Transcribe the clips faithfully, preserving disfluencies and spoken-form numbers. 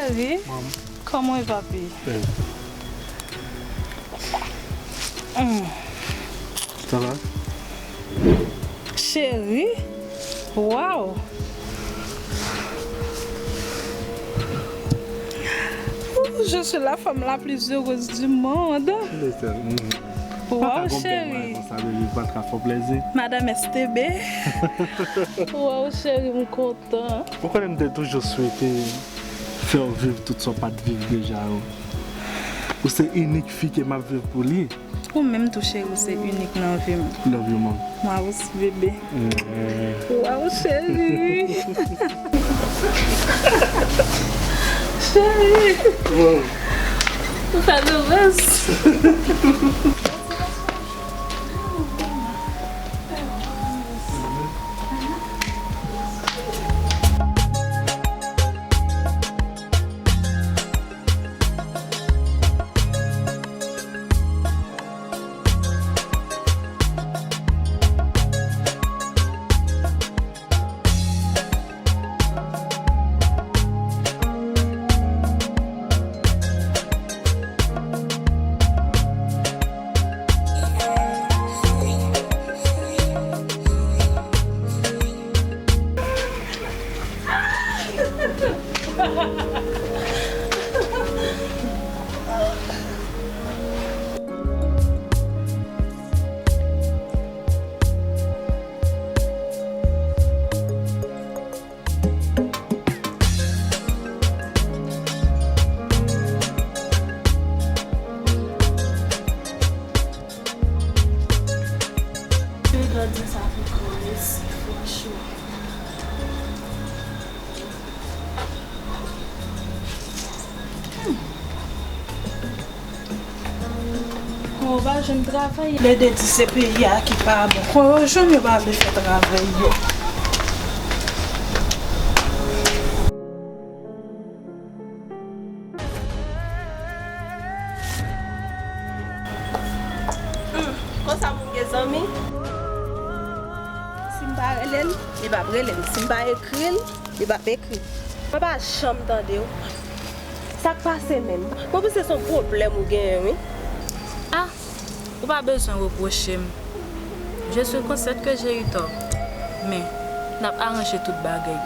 Cheri, kòman w ye, papi? Bèl. Mm. Ça va? Cheri, waw! Ouh, je suis la femme la plus heureuse du monde. Waw, cheri. Konsa, bebe, pa tra fè w plezi. Madame S T B. Waw, cheri, m kontan. Ou konnen m te toujou swete fè w viv tout sa w pa t viv deja yo. Ou se inik fi ke m ap viv pou li. Ou menm tou, cheri, ou se inik nan vi m. Love you, mom. Moi aussi, bébé. Waw, cheri. Cheri. Ou fè nou rès. Gade sa pou kòmanse, franchman. Hmm. Kon yo pa jwenn travay. Lè de di se peyi a ki pa bon. Kon yo jwenn, yo pa vle fè travay yo. Hmm, konsa moun gen zanmi? Si m pa rele l, li p ap rele m. Si m pa ekri l, li p ap ekri m. Mwen pa janm tande w. Sa k pase menm? Mwen panse se yon pwoblèm ou genyen, wi. Ah, ou pa bezwen repwoche m. Je suis consciente que j'ai eu tort. Men, n ap aranje tout bagay.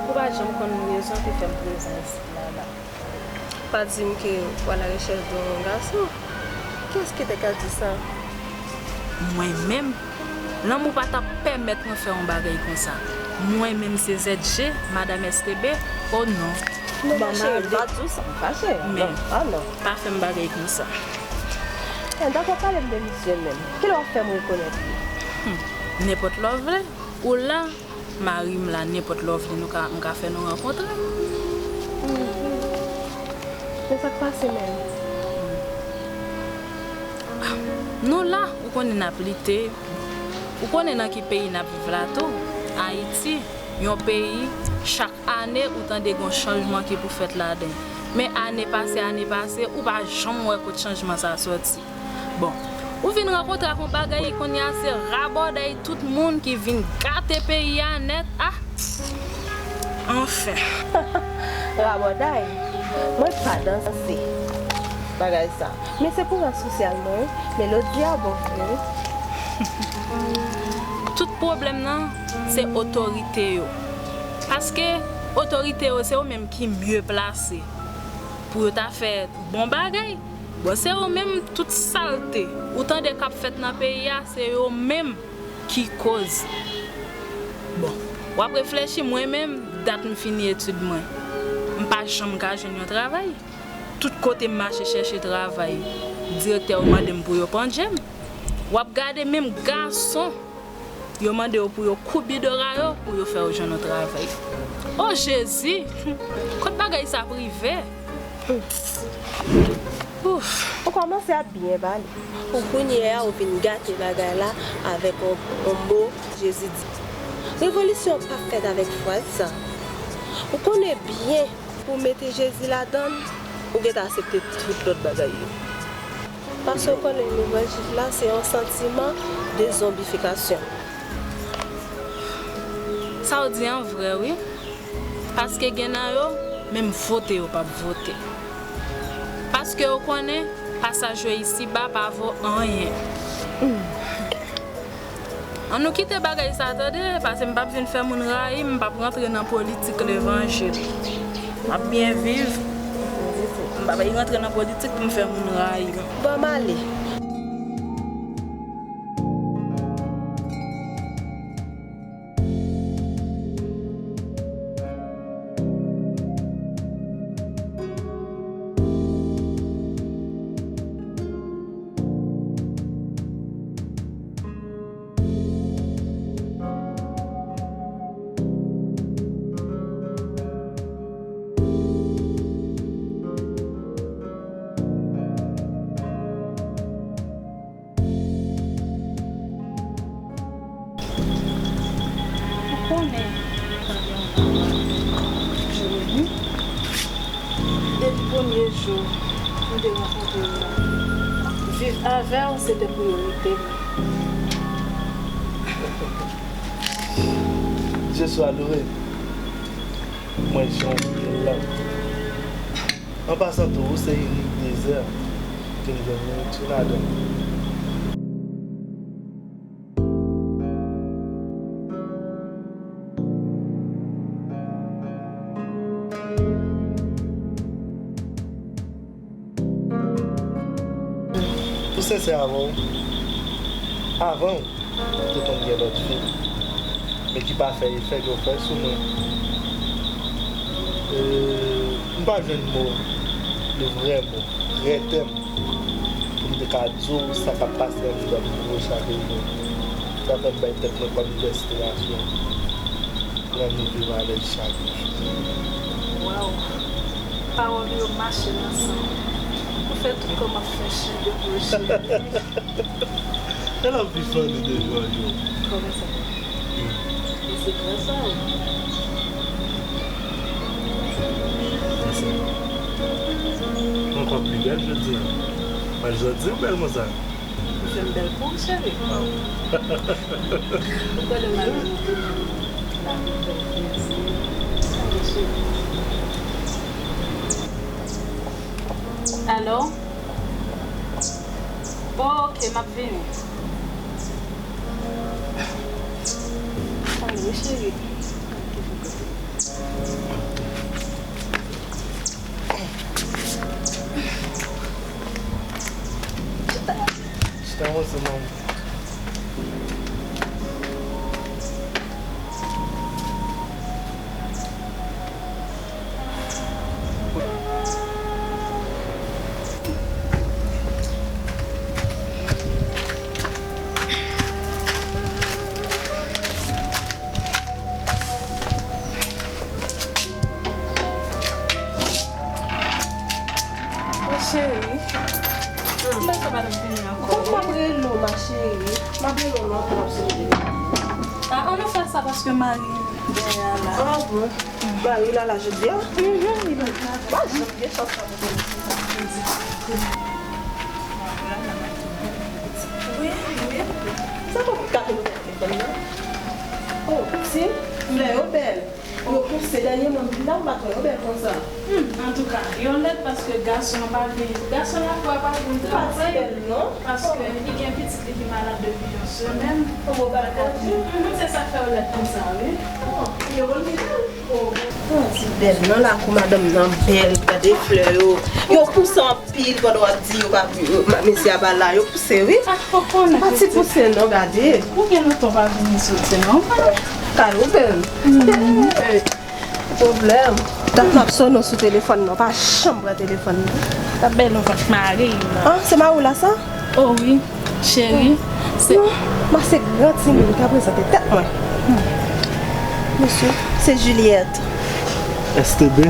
Ou pa janm konn rezon ki fè m prezan isit la, la. Pa di m ke w alarechèch de yon gason. Kiyès ki te ka di sa? Mwen menm, lanmou pa t ap pèmèt mwen fè yon bagay konsa. Mwen menm se Z G, Madam S T B, oh non. Non, ma cheri, m pa di w sa, m fache. Men, non, ah non. Pa fè m bagay konsa. Eh, dakò, pale m de misye menm. Kilè w ap fè m rekonèt li? Hmm, nenpòt lè w vle. Ou la, mari m la, nenpòt lè w vle, nou ka, m ka fè nou rankontre. Men sa k pase menm? Nou la, ou konnen n ap lite. Ou konnen nan ki peyi n ap viv la tou. Ayiti, yon peyi, chak ane, ou tande gon chanjman ki pou fèt ladan. Men ane pase, ane pase, ou pa janm wè kot chanjman sa sòti. Bon, ou vin rankontre ak yon bagay, kounye a se rabòday tout moun ki vin gate peyi a nèt. Ah! Anfen. Rabòday, mwen pa danse bagay sa. Men se pwogram sosyal mwen, wi. Melodi a bon vre, wi. Tout pwoblèm nan, se otorite yo. Paske otorite yo, se yo menm ki mye plase pou yo ta fè bon bagay. Bon, se yo menm tout salte ou tande k ap fèt nan peyi a, se yo menm ki koz. Bon, w ap reflechi, mwen menm, dat m fini etid mwen, m pa janm ka jwenn yon travay. Tout kote m mache chèche travay, direktè yo mande m pou yo pandje m. W ap gade menm gason, yo mande yo pou yo koup bidora yo pou yo fè yo jwenn yon travay. O Jezi! Kot bagay sa ap rive? Ouf! Ou kòmanse ap byen pale. Pou kounye a, ou vin gate bagay la avèk yon, yon mo Jezi di. Revolisyon p ap fèt avèk fraz sa. Ou konnen byen pou w mete Jezi ladan l, ou gentan aksepte tout lòt bagay yo. Paske w konnen levanjil la se yon santiman de zonbifikasyon. Sa w di an vrè wi. Paske gen nan yo, Menm vote yo p ap vote. Paske yo konnen pasaj yo isiba pa vo anyen. An nou kite bagay sa tande, paske m p ap vin fè moun rayi m, m p ap rantre nan politik levanjil. M ap byen viv, m p ap rantre nan politik pou m fè moun rayi m. Ban m ale. Ou konnen, Jeremy, depi premye jou nou te rankontre yo la, viv avè w se te priyorite m. Dye swa lwe, mwen jan w byen la. An pasan tou, ou se inik dezè ke m jwenn nan yon ti ladan. Pou sensè avè w, avan w, m te konn gen lòt fi, men ki pa fè efè ke w fè sou mwen. E, m pa jwenn mo, de vrè mo, vrè tèm, pou m te ka di w sa k ap pase anndan m chak jou. Sa fè m bay tèt mwen kòm yon destinasyon. Pou m viv avè l chak jou. Waw! Pawòl ou yo mache nan san m. Ou fè tout kò m ap fè chen depi w cheri. Kèl anvi fanmi de jou an jou. Kòman sa? Men se gras a ou. Mèsi. Mwen ankò pi bèl jodi a. Mwen jodi ou bèl konsa. Ou fè m bèl pou ou, cheri. Ou konnen m renmen ou tou. Alo? Oh, ok, m ap vini. Alo, cheri. Chita, chita, avanse, manmi. Cheri, m bezwen pa t ap vini ankò. Kòman m ap rele w, ma chérie? M ap rele w lontan, m ap sonje. Ah, an nou fè sa paske mari m dèyè a la. Ah, bon. Mari w la, la jodi a? Mhm, li la. Pa janm gen chans sa pou mwen. Wi, wi. Sa pa pou gate nou telefòn nan? Oh, ti, flè yo bèl. Yo pouse dènyèman, m vin la, m pa t wè yo bèl konsa. Hmm, antouka, yo lèd paske gason an pa vin. Gason an pa vin travay. Paske li gen pitit li ki malad depi yon semèn. Mhm, se sa k fè yo lèd konsa, wi. Yo konn ki bèl. Oh, ti bèl nan lakou madanm nan bèl, gade flè yo. Yo pouse anpil pandan w ap di yo pa, yo, ma-, mesye a pa la, yo pouse, wi. Ah, ou konnen, pa ti pitit. Pouse non, gade. Ou gen lontan w pa vini soti, non? Kado bèl. Mhm. Eh, pwoblèm. Dat m ap sonnen w sou telefòn nan, pa janm pran telefòn nan. Sa bèl, ou pa t mari m. Ah, se mari w la sa? Oh wi, cheri, se... Non, mwen se gran timoun ka prezante tèt mwen. Mesye, se Juliette. S T B.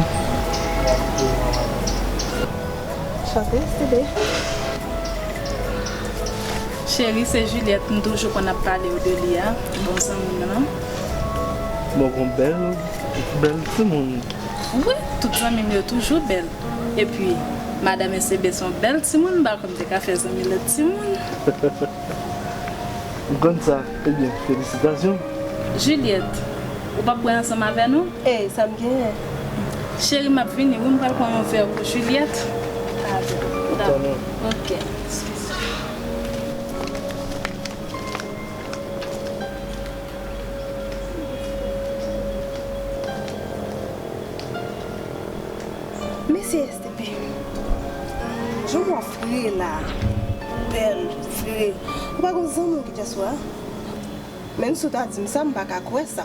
Chante, S T B. Cheri, se Juliette, m toujou konn ap pale w de li a, bon zanmi m lan. Bon, gon bèl, bèl timoun. Wi, tout zanmi m yo toujou bèl. Epi, madanm S T B se yon bèl timoun, m pa konn te ka fè zanmi lòt timoun. M konn sa. Ebyen, felisitasyon. Juliette, ou p ap bwè ansanm avè nou? Ey, sa m genyen? Cheri, m ap vini wi, m pral pran yon vè pou Juliette. Pardon. Dakò. Ok. Mesye S T P, jan w ap fre la, bèl, fre. Ou pa gon zanmi w ki djaswa? Menm si w ta di m sa, m pa ka kwè sa.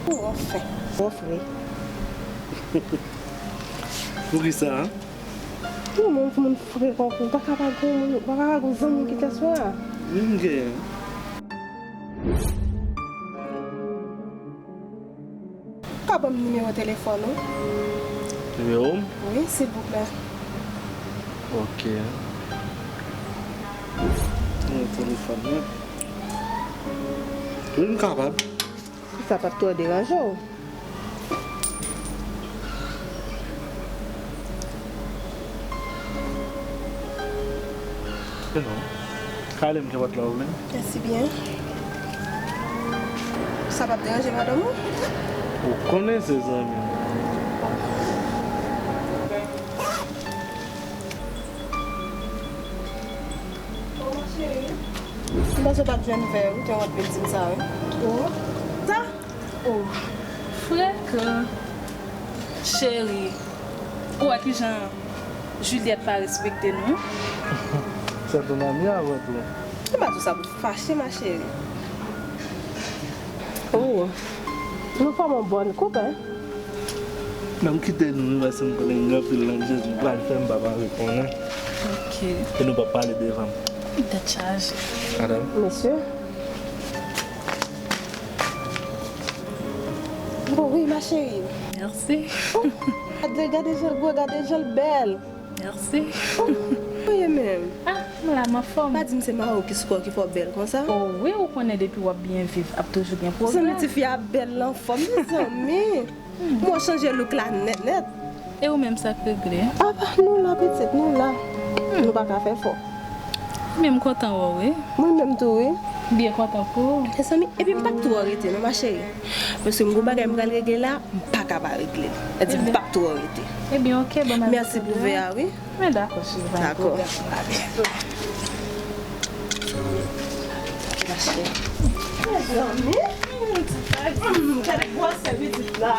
Ou anfen. Ou fre. Poukisa? Pou moun, pou moun fre konkou, ou pa ka pa gon moun, ou pa ka pa gon zanmi w ki djaswa? Wi, m genyen. Ka ban m nimewo telefòn ou? Nimewo m? Wi, silvouplè. Ok. Nimewo telefòn mwen. Wi, m kapab. Sa p ap twò deranje w. Kale m, kenpòt la ou vle. Mèsi byen. Sa p ap deranje madanm ou? Ou konnen se zanmi m. M panse w t ap jwenn vè, ou te wont vin di m sa, wi. Oh, sa? Oh, frekan. Cheri, ou wè kijan Juliette pa respekte nou? C'est ton ami avant tout. M pa di w sa pou fache, ma chérie. Oh, nou fòme yon bòn koup, hein? Nan m kite nou wi, paske m konnen gen anpil nan Jezi pral fè m pa pare konnen. Ok. E nou p ap pale devan m. Tèt chaje. Madam. Mesye. Bon, wi, ma chérie. Mèsi. Oh, gade, gade jan l gwo, gade jan l bèl. Mèsi. Oh, ou ye menm? Ah, m la, m anfòm. Pa di m se mari w ki sou kò w ki fè w bèl konsa. Oh, wi, ou konnen depi w ap byen viv, ap toujou gen pwoblèm. Zanmi, tifi a bèl, l anfòm, mezanmi. Mwen chanje look la nèt nèt. E ou menm, sa k regle? Apa, nou la, pitit, nou la. Hmm. Nou pa ka fè fò. Men m kontan wè w, wi. Mwen menm tou, wi. Byen kontan pou ou. Mezanmi, epi m p ap twò rete, non, ma chérie. Paske m gon bagay m pral regle la, m pa ka pa regle l. Sa di m p ap twò rete. Ebyen, ok, bon, mèsi pou vè a, wi. Men dakò, cheri, pa gen pwoblèm. Dakò. A byento. Mache. Mezanmi. Gade gwosè pitit la.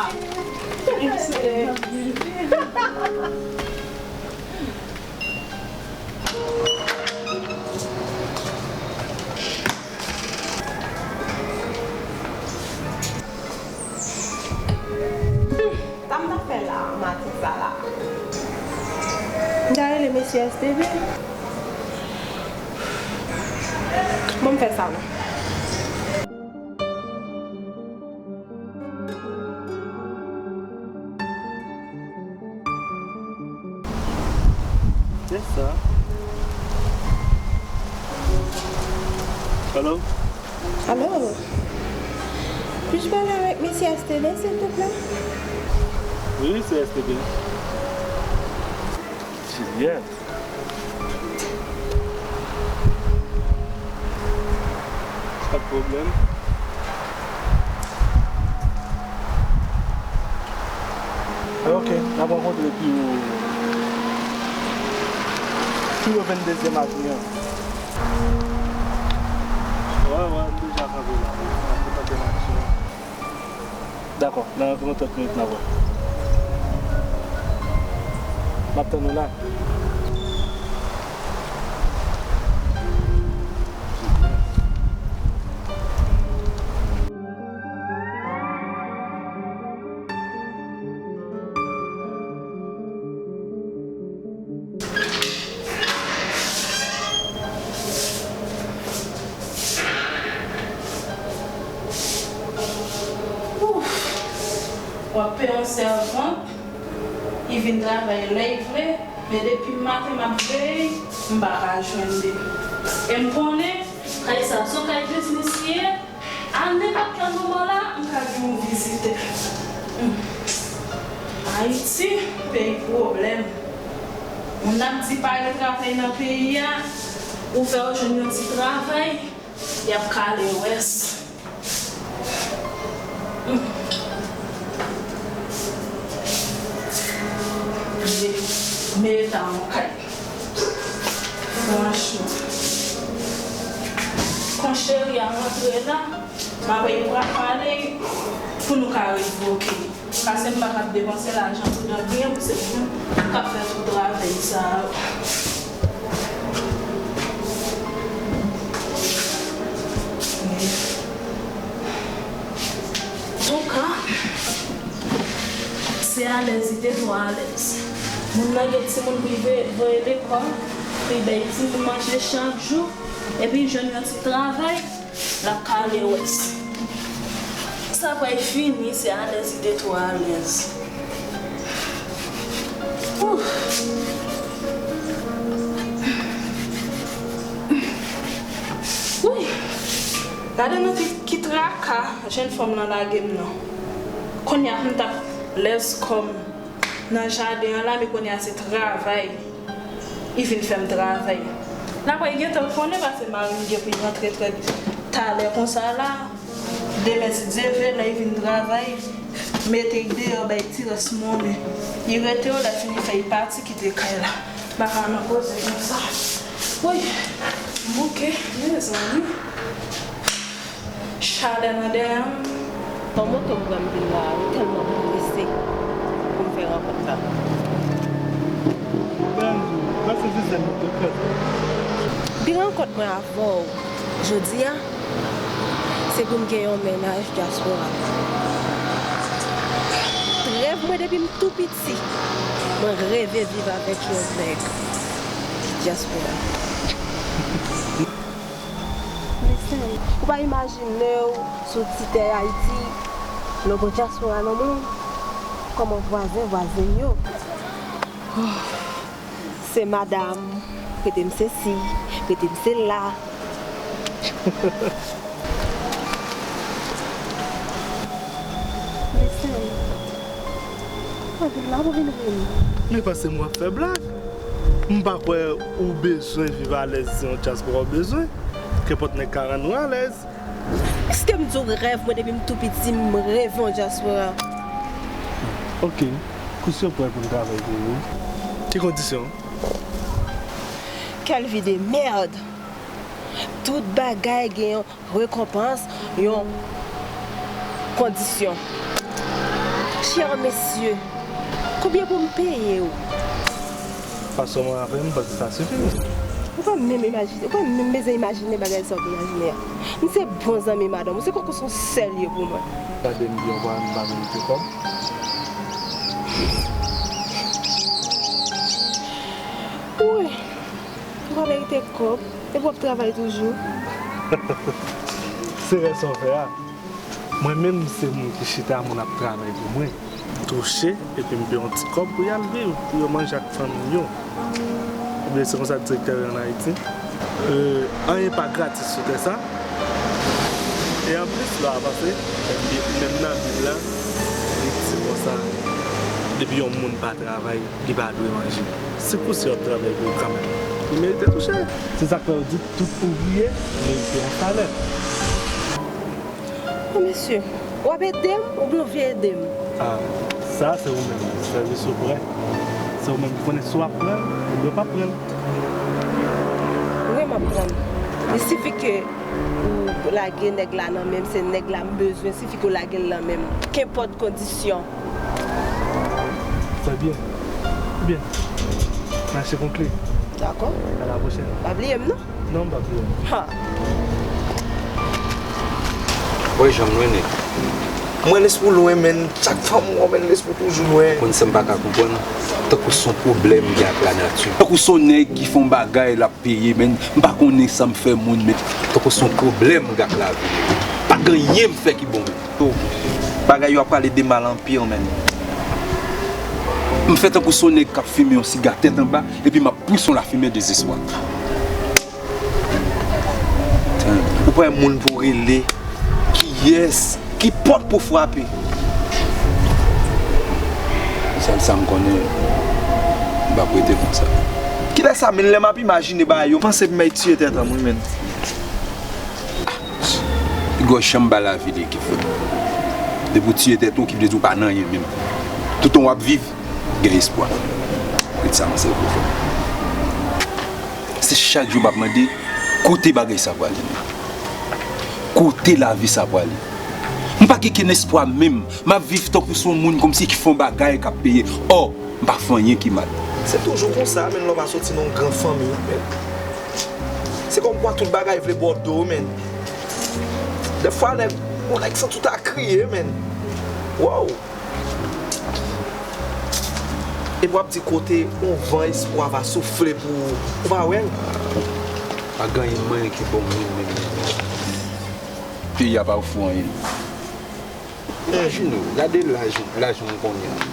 Sa m t ap fè la, maten sa la? M ta rele mesye S T V. Bon, m fè sa non. Se sa. Alo? Alo? Puis-je parler avec Monsieur Estélé, s'il te plaît? Oui, c'est Estélé. Juliette. Pa t pwoblèm. Ok, n ap rankontre pi wo, pi wo venndezyèm avni an. Wè, wè, m deja kanpe la. Dakò, nan enviwon trant minit n ap wè. M ap tann ou la. Ouf! W ap peye yon sèvant, li vin travay lè l vle, men depi maten m ap veye, m pa ka jwenn li. E m konnen, kay sa a se yon kay biznis li ye, a nenpòt kèl moman la, m ka gen yon vizitè. Hmm. Ayiti, peyi pwoblèm. Moun ap di pa gen travay nan peyi a, ou fè yo jwenn yon ti travay, y ap kale wès. Hmm. la, m ap pral pale pou nou ka revoke. Paske m pa kab depanse lajan pou dan griyen pou se moun k ap fè tout travay sa yo. Antouka, se alèz li te twò alèz. Moun nan gen timoun pou l voye lekòl, pou l bay timoun manje chak jou, epi l jwenn yon ti travay. L ap kale wès. Sa pral fini, se alèz li te twò alèz. Ouf. Wi. Gade nan ki, ki traka jèn fanm lan lage m nan. Kounye a m t ap lèz kò m nan jaden an la, men kounye a se travay. Li vin fè m travay. N ap wè, li gentan konnen paske mari m gen pou l rantre trè talè konsa la. Demen, si Dye vle, lè li vin travay, mete l deyò, bay ti rès monnen. Li rete yo, lè fini fè, li pati, kite kay la. M pa ka nan koze konsa. Woy, m bouke, mezanmi. Chalè nan dèyè m. Ban m oto m pran m vin la, m tèlman prese pou m fè rankont sa. Benjou, prese se sèl moto k fèt. Bi rankont mwen avè w jodi a, se pou m gen yon mennaj dyaspora. Rèv mwen depi m tou piti, mwen reve viv avèk yon nèg dyaspora. Listen, ou pa imajine w sou ti tè Ayiti, lè w pran dyaspora nan men w, kòman vwazen, vwazen yo. Se madanm, rete m sesi, rete m sela. Listen, ou pa vin la pou vin ri m. Men paske m w ap fè blag. M pa kwè ou bezwen viv alèz, se yon dyaspora w bezwen. Kenpòt nèg ka rann ou alèz. Èske m di w rèv mwen depi m tou piti, m reve yon dyaspora? Ok, kondisyon prè pou m travay pou ou. Ki kondisyon? Quelle vie de merde! Tout bagay gen yon rekonpans, yon kondisyon. Chè mesye, konbyen pou m peye w? Paske mwen avè m, panse sa sifi. Ou pa menm imajine, ou pa menm bezwen imajine bagay sa w imajine a. M se bon zanmi madanm ou, se kòk ou se yon sèl ye pou mwen. Gade m byen, ou pa, m pa merite kòb. Wi, ou pa merite kòb, epi w ap travay toujou. Se rès ou fè a. Mwen menm, se moun ki chita, moun ap travay pou mwen. Touche, epi m peye yon ti kòb pou y al viv, pou yo manje ak fanmi yo. Ebyen, se konsa direktè yo an Ayiti. Euh, anyen pa gratis sou tè sa. E anplis, lè w avanse, epi menm nan Bib la, li di konsa, depi yon moun pa travay, li pa dwe manje. Si kou si w ap travay pou yo kanmenm, li merite touche. Se sa k fè yo di tout ouvriye merite yon salè. O mesye, w ap ede m oubyen w vle ede m? Ah, sa se ou menm, sèvis ou prè. Se ou menm ki konnen si w ap pran l oubyen w p ap pran l. Wi, m ap pran l. Li sifi ke ou lage nèg la nan men m, se nèg la m bezwen, sifi ke w lage l nan men m. Kenpòt kondisyon. Trè byen. Byen. Mache konkli. Dakò. A la pwochèn. Pa bliye m non. Non, m p ap bliye w. Ha. Wè jan m lwen nèt. Mwen lespri w lwen, men chak fwa m wè w, men lespri w toujou lwen. Konn sa m pa ka konprann, tankou se yon pwoblèm m gen ak lanati. Tankou se yon nèg ki fè yon bagay, l ap peye, men m pa konnen sa m fè moun, men tankou se yon pwoblèm m gen ak lavi. Pa gen anyen m fè ki bon, men. Oh, bagay yo ap prale de mal an pire, men. M fè tankou se yon nèg k ap fimen yon siga tèt anba, epi m ap pouse yon lafimen dezespwa. Ou pa wè moun pou w rele, kiyès, ki pòt pou w frape. Sèl sa m konnen, m p ap rete konsa. Kilè sa, men lè m ap imajine bagay yo, m panse m ay tiye tèt an m, wi, men. Pi gwo chanm ba lavi li ki fè. Depi w tiye tèt ou, ki vle di w pa nan anyen menm. Toutan w ap viv, gen espwa. Ret sa nan sèvo w. Se chak jou m ap mande kote bagay sa prale. Kote lavi sa prale? M pa gen kenn espwa menm. M ap viv tankou se yon moun kòmsi ki fè yon bagay k ap peye. Ò, m pa fè anyen ki mal. Se toujou konsa, men lè w pa soti nan yon gran fanmi, men. Se kòmkwa tout bagay vle bò do w, men. Dèfwa, nèg, yon nèg santi w ta kriye, men. Wow! Epi w ap di kote yon van espwa va soufle pou ou, ou pa wè l? Pa gen anyen ki bon menm, menm, menm. Peyi a pa ofri w anyen. Imajine w, gade laj, laj moun kounye a.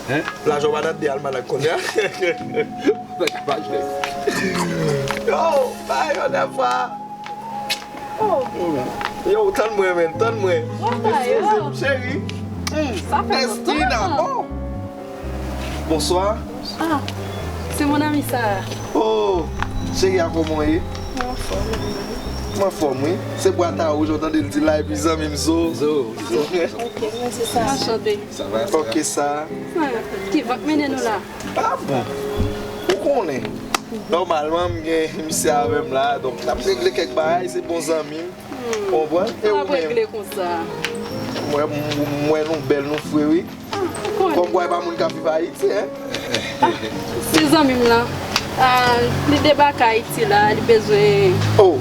Hein? Laj ou pa nan de almanak kounye a. Nèg pa jwe. Yo, pa yo dèfwa. Oh. Yo, tann mwen, men, tann mwen. Eskize m, cheri. Hmm, Estina, oh. Bonsoir. Ah, c'est mon ami Sarah. Oh, cheri a, kòman w ye? Mwen anfòm. Mwen anfòm, wi. Se bwat a wouj, ou tande l di la, epi zanmi m Zo. Zo. Ok, mwen se Sarah. Enchanté. Sa va, Sarah? Ok, Sarah. Ah, ki van k mennen nou la? Ah bon. Ou konnen. Nòmalman, m gen misye avè m la, donk n ap regle kèk bagay, se bon zanmi m. Ou konprann? E ou menm? N ap regle konsa. Mwen, m, m wè nou bèl, nou fre, wi. Ah, ou konnen. Kòmkwa e pa moun k ap viv Ayiti, hein? Ah, se zanmi m lan. Ah, li debake Ayiti la, li bezwen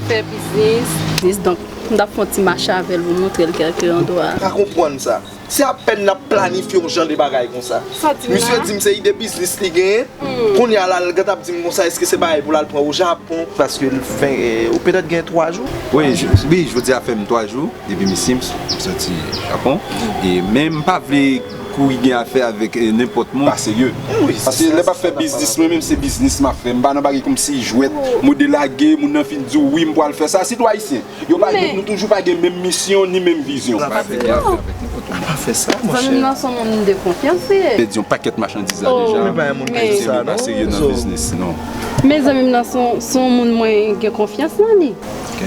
fè biznis. Biznis, donk, m t ap fè yon ti mache avè l pou montre l kèlke andwa. Pa konprann sa. Se apèn n ap planifye yon jan de bagay konsa. Sa w di m la? Misye di m se ide biznis li genyen. Hmm. Kounye a la, l gentan ap di m konsa, èske se bagay pou l al pran o Japon? Paske l fè, eh, ou petèt gen twa jou. Wi, j-, wi, jodi a fè m twa jou, depi m isit, m, m soti Japon. E men m pa vle kouri gen afè avèk, eh, nenpòt moun. Pa serye. Wi, se sa. Paske lè m ap fè biznis, mwen menm se biznis m ap fè. M pa nan bagay kòmsi jwèt, mwen delage, moun nan fin di w wi, m pral fè sa. Sitou ayisyen. Yo pa gen, nou toujou pa gen menm misyon ni menm vizyon. N ap fè sa, monchè. Zanmi m nan se yon moun de konfyans li ye. Pèdi yon pakèt machandiz la deja. Men pa yon moun konsa, non. Li pa serye nan biznis, non. Men zanmi m nan se yon, se yon moun mwen gen konfyans nan li. Ok.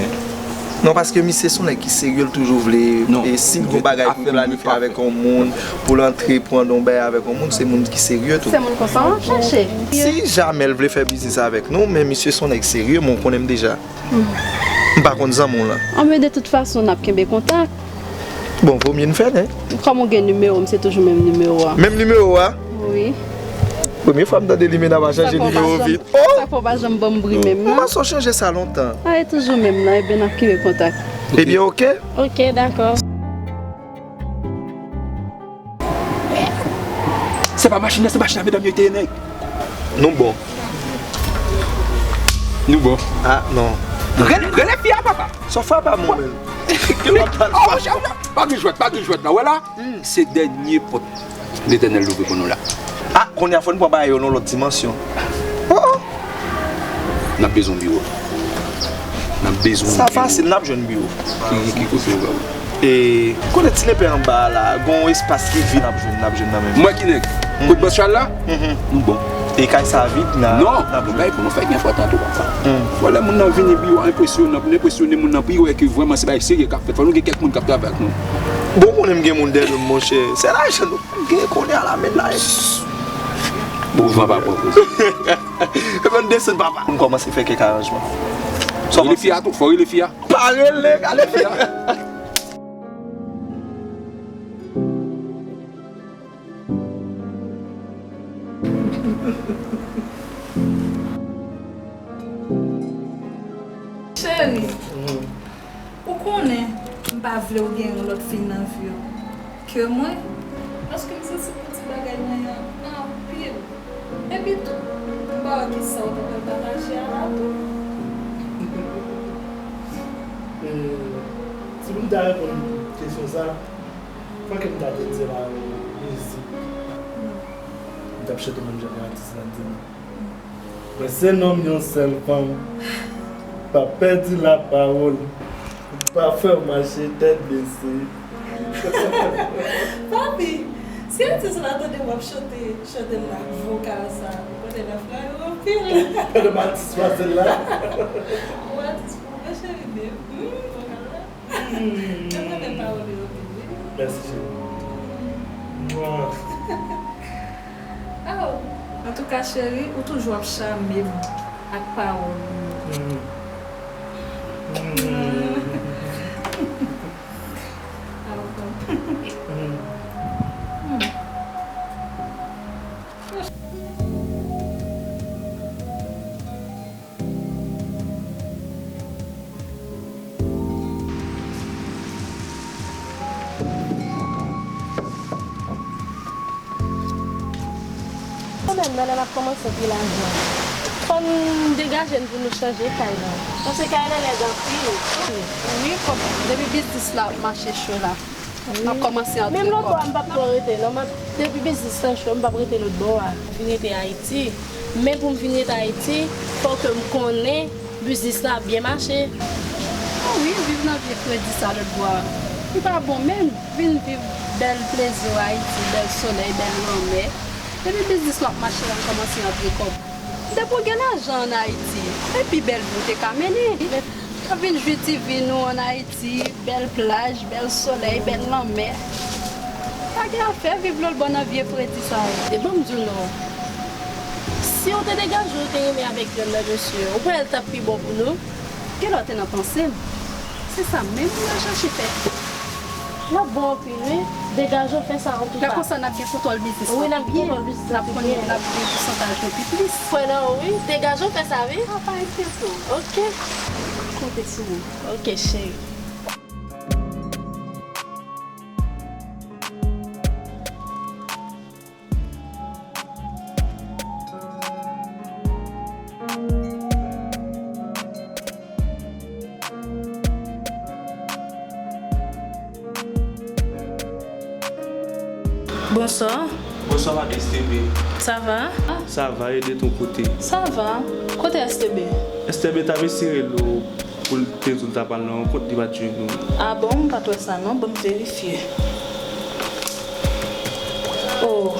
Non, paske misye se yon nèg ki serye, l toujou vle, e si l gon bagay pou l planifye avèk yon moun, pou l antreprann yon bagay avèk yon moun, se moun ki serye tou. Se moun konsa w ap chèche. Si jamè l vle fè biznis avèk nou, men misye se yon nèg serye, men w konnen m deja. M pa konn zanmi w lan. Anben, de tout fason, n ap kenbe kontak. Bon, vomye n fè, nen. Kòm ou gen nimewo m, se toujou menm nimewo a. Menm nimewo a? Wi. Premye fwa m tande li, men n ap chanje nimewo vit. Oh! Sa k fè w pa janm ban m bri menm nan? M panse w chanje sa lontan. A, e toujou menm nan, ebyen n ap kenbe kontak. Ebyen, oke. Oke, dakò. Se pa machin nan, se machin a medam yo te ye nèg. Nou bon. Nou bon. Ah, non. Rele, rele fi a, papa. Sa frape a mwen menm. Ki lòt pal frape? Pa gen jwèt, pa gen jwèt la. Wè la, se dènye pòt Letènèl louvri pou nou la. Ah, kounye a fò n pran bagay yo nan lòt dimansyon. Oh, oh. N ap bezwen biwo. N ap bezwen biwo. Sa fasil, n ap jwenn biwo. Ki, ki kote w ba w? E, kote ti lepè anba a la, gon espas ki vid, n ap jwenn, n ap jwenn nan men. Mwen ki nèg? Kot bòs Chal la? Nou bon. E kay sa vid, n a, non, n ap jwenn. Bagay pou nou fè ki enpòtan tou, papa. Fò lè moun nan vini biwo a enpresyone, pou n enpresyone moun nan, pou l wè ke vrèman se bagay serye k ap fèt. Fò nou gen kèk moun k ap travay ak nou. Bon, konnen m gen moun dèyè m, monchè. Se lajan nou. Gen kounye a la, men la. Bon, van pa pran koze. Ebyen, desann, papa. M kòmanse fè kèk aranjman. Rele fi a tou, fò rele fi a. Pa rele, gade fi a. Cheri. Ou konnen, m pa vle w gen yon lòt fi nan vi w ke mwen, paske m santi pou ti bagay mwen an anpil. Epi tou, m pa wè kisa w ta pral pataje a la tou. E, si pou m ta reponn kesyon sa, fòk m ta te di la mizik. M t ap chante menm jan ke atis la di m. Mwen se nonm yon sèl fanm, pa pèdi lapawòl, pa fè w mache tèt bese. Papi, si atis la tande w ap chante, chante l ak vokal sa, ou konnen l ap flaye w anpil. Pandan m atis pase l la. Ou atis pou mwen, cheri, men, hmm, vokal la. Hmm. Mwen renmen pawòl yo anpil, wi. Mèsi, cheri. Mwa. Oh, antouka, cheri, ou toujou ap chame m ak pawòl ou yo. Hmm. Hmm. Nan lè n ap kòmanse anpil ajan. Fò n degaje n pou nou chanje kay la. Paske kay la lèd anpil. Wi, kòm depi biznis la ap mache cho la, m ap kòmanse antre kòb. Menm lòt bò a, m p ap twò rete, non, m ap, depi biznis lan cho, m p ap rete lòt bò a. Vin rete Ayiti. Men pou m vin rete Ayiti, fò ke m konnen biznis la ap byen mache. A wi, viv nan vye kredi sa lòt bò a, li pa bon menm. Vin viv bèl plezi w Ayiti, bèl solèy, bèl lanmè. Depi biznis w ap mache la, m kòmanse antre kòb. Depi w gen lajan ann Ayiti, e pi bèl vi w te ka mennen. Vin jwi ti vi nou ann Ayiti, bèl plaj, bèl solèy, bèl lanmè. Pa gen afè viv lòt bò nan vye fredi sa yo. E ban m di w non. Si w te degaje w te renmen avèk yonn nan mesye yo, ou pa wè l t ap pi bon pou nou? Genlè w te nan panse m. Se sa menm m nan chache fè. L ap bon anpil wi. Degaje w fè sa antouka. Lè konsa n ap gen kontwòl biznis lan. Wi, n ap gen kontwòl biznis lan pi byen. N ap gen pousantaj yo pi plis. Kwè nan ou wi. Degaje w fè sa wi. A pa enkyete w. Oke. Konte sou ou. Oke, cheri. Bonswa. Bonswa, madan S T B. Sa va? Sa va, e de ton kote? Sa va. Kote S T B? S T B t ap eseye rele w pou l te di w l t ap al nan rankont, li pa t jwenn ou. A bon, m pa t wè sa non, ban m verifye. O,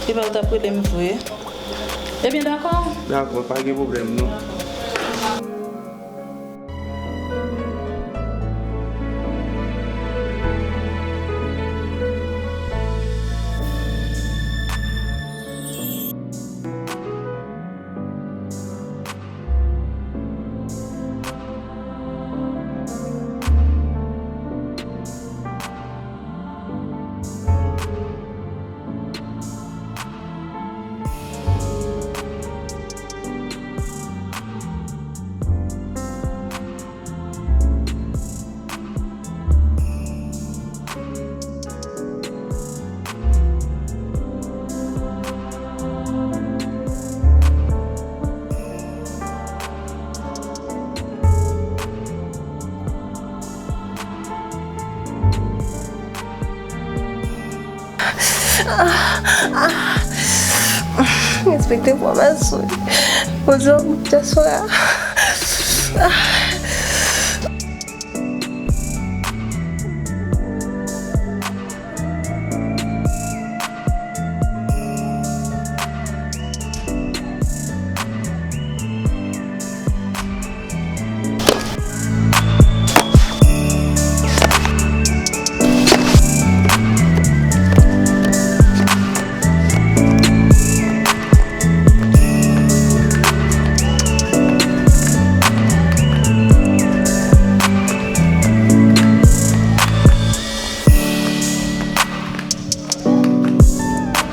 li pa t ap rele m vre. Ebyen, dakò. Dakò, pa gen pwoblèm non. Respekte pwomès ou. Bondye, dyaspora.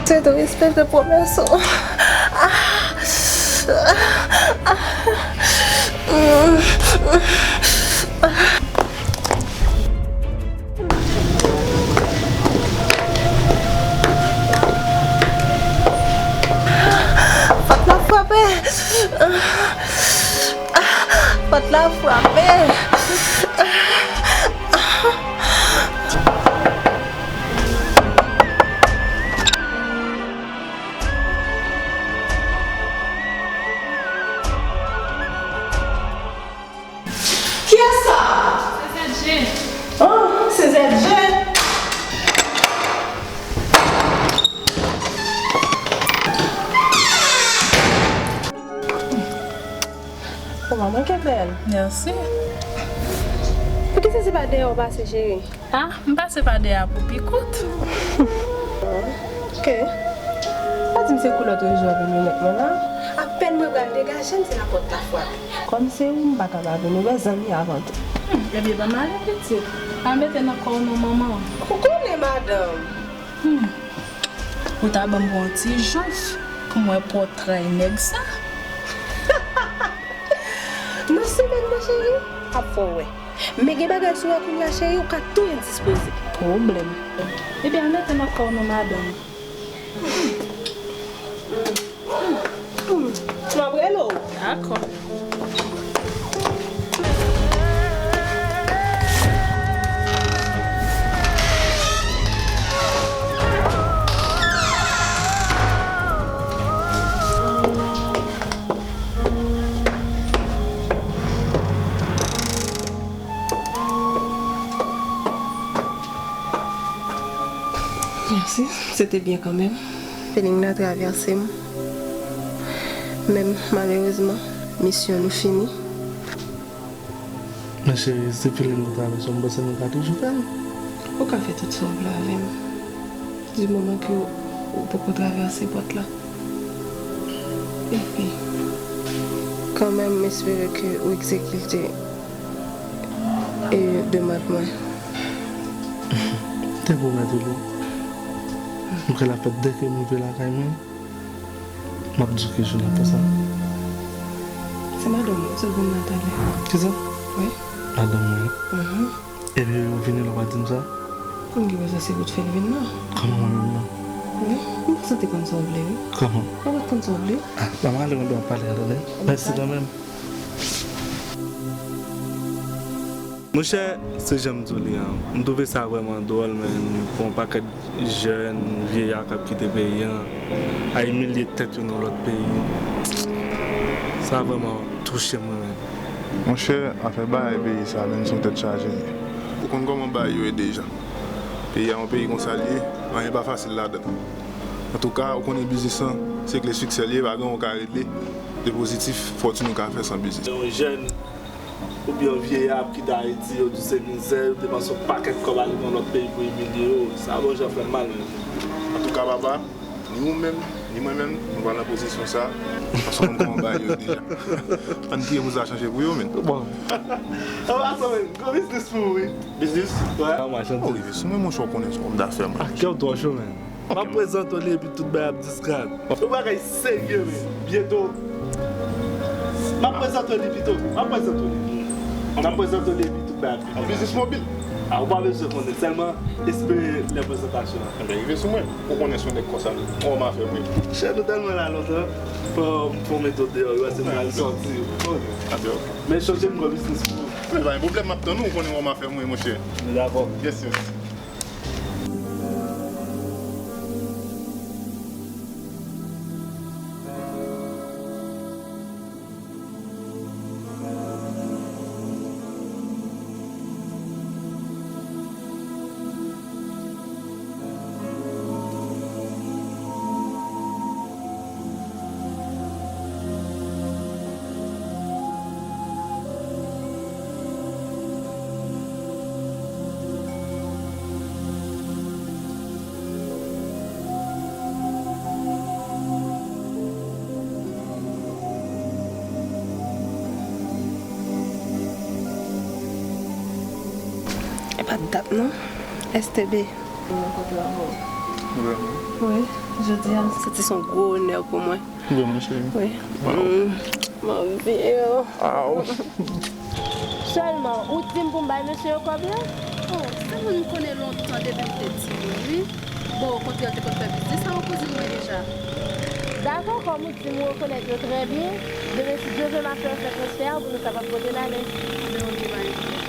Tete, respekte pwomès ou. Pòt la frape. Pòt la frape. Kiyès sa? Se Z G. Oh, se Z G. Kòman mwen ke bèl? Mèsi. Poukisa se pa dèyè w pase, cheri? Ah, m pase pa dèyè a pou pi kout. Ok. Pa di m se koulè trezò vin remèt mwen la. Apèn mwen pral degaje m, se lapòt la frape. Kòm se ou, m pa ka pa vin. Ou wè zanmi avan tou. Hmm, ebyen, ban m ale, pitit. Pa mete nan kò w non, manman. Ou konnen, madanm. Hmm. Ou ta ban m yon ti jòf pou m wè pòtray nèg sa. Nan semèn nan, cheri, ap fè w wè. Men gen bagay sou wè kounye a, cheri, ou ka tou endispoze. Pwoblèm. Ebyen, al mete nan kò w non, madanm. Hmm. Hmm, m ap rele w. Dakò. Mèsi, se te byen kanmenm. Feeling la travèse m. Men malerezman, misyon nou fini. Men cheri, si feeling nan travèse w, m panse nou ka toujou fè l. Ou ka fè tout sa w vle avè m, di moman ke ou poko travèse pòt la. Epi, kanmenm, m espere ke ou egzekite e demann mwen. M te pwomèt ou li. M pral fè l dèke m rive lakay mwen. M ap di w ki jou n ap fè sa. Se madanm ou, se vin nan talè. Kisa? Wi. Madanm mwen. Mhm. Epi ou vini la, ou pa di m sa? Konn ki bezwen se bout fè l vin nan. Kòman mwen menm nan? Wi, m panse w te konn sa w vle, wi. Kòman? Ou pa t konn sa w vle. Ah, manman, ale mwen dwe ap pale a, tande. Mèsi kanmenm. Monchè, se jan m di w li an. M twouve sa vrèman dwòl, men, pou yon pakèt jèn, vyeya k ap kite peyi an, a imilye tèt yo nan lòt peyi. Sa vrèman touche m, wi, men. Monchè, afè bagay peyi sa, menm se yon tèt chaje li ye. Ou konn kòman bagay yo ye deja. Peyi a yon peyi konsa l ye, anyen pa fasil ladan l. Antouka, ou konnen biznis lan, se kle siksè l ye, pa gen yon ka regle de pozitif fòtin ou ka fè san biznis. Yon jèn oubyen yon vyeya ap kite Ayiti, yo di se mizè, yo depanse yon pakèt kòb ale nan lòt peyi pou imilye yo. Sa bon jan fè m mal, men. Antouka, papa, ni ou menm, ni mwen menm, nou pa nan pozisyon sa, paske nou konn kòman bagay yo ye deja. Ann priye pou sa chanje pou yo, men. Bon. An pasan, men, gwo biznis pou ou, wi. Biznis? Wè. Ou rive sou mwen, monchè, ou konnen se yon òm dafè, mwen. Ah, kè w twò cho, men. M ap prezante w li epi tout bagay ap disparèt. Yon bagay serye, men. Byento. M ap prezante w li pito. M ap prezante w li. M ap prezante w li epi tout bagay ap vini. Yon biznis mobil. Ah, ou pa bezwen konnen. Sèlman espere lè prezantasyon an. Enben, rive sou mwen. Ou konnen se yon nèg konsa. Yon òm afè, wi. Chè, nou tèlman la lontan. Fò m fè yon metòd deyò, wi, se m pral sòti. Ok. Ah, se ok. Men chonje m gwo biznis pou ou. Men pa gen pwoblèm, m ap tann ou, ou konnen yon òm afè, mwen, monchè. Nou dakò. Yes, yes. E pa dat non, S T B. Mwen kontan wè w. Vrèman? Wi, jodi a, m santi se yon gwo onè pou mwen. Vrèman, cheri? Wi. Waw. Mm, m anvi yo. Aw. Sèlman, ou di m pou m bay mesye yo kòb la? Oh, se moun m konnen lontan depi m te timoun, wi. Bon, okontrè, yo te konn fè biznis avèk kouzin mwen deja. Dakò, kòm ou di m ou rekonèt yo trè byen, demen, si Dye vle, m ap fè yo fè transfè a pou nou kapab pote l ale. Anben, oke, pa gen pwoblèm.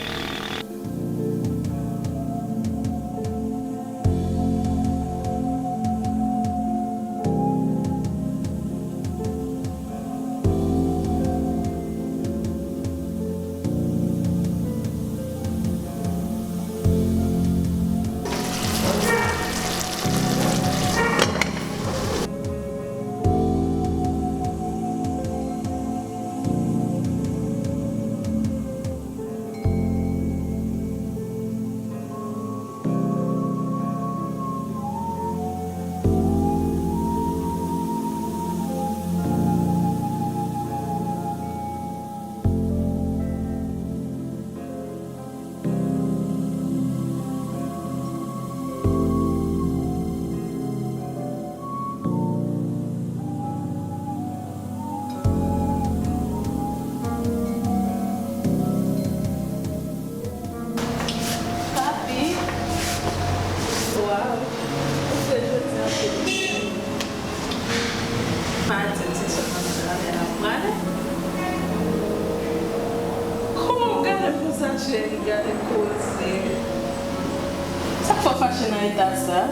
Sa?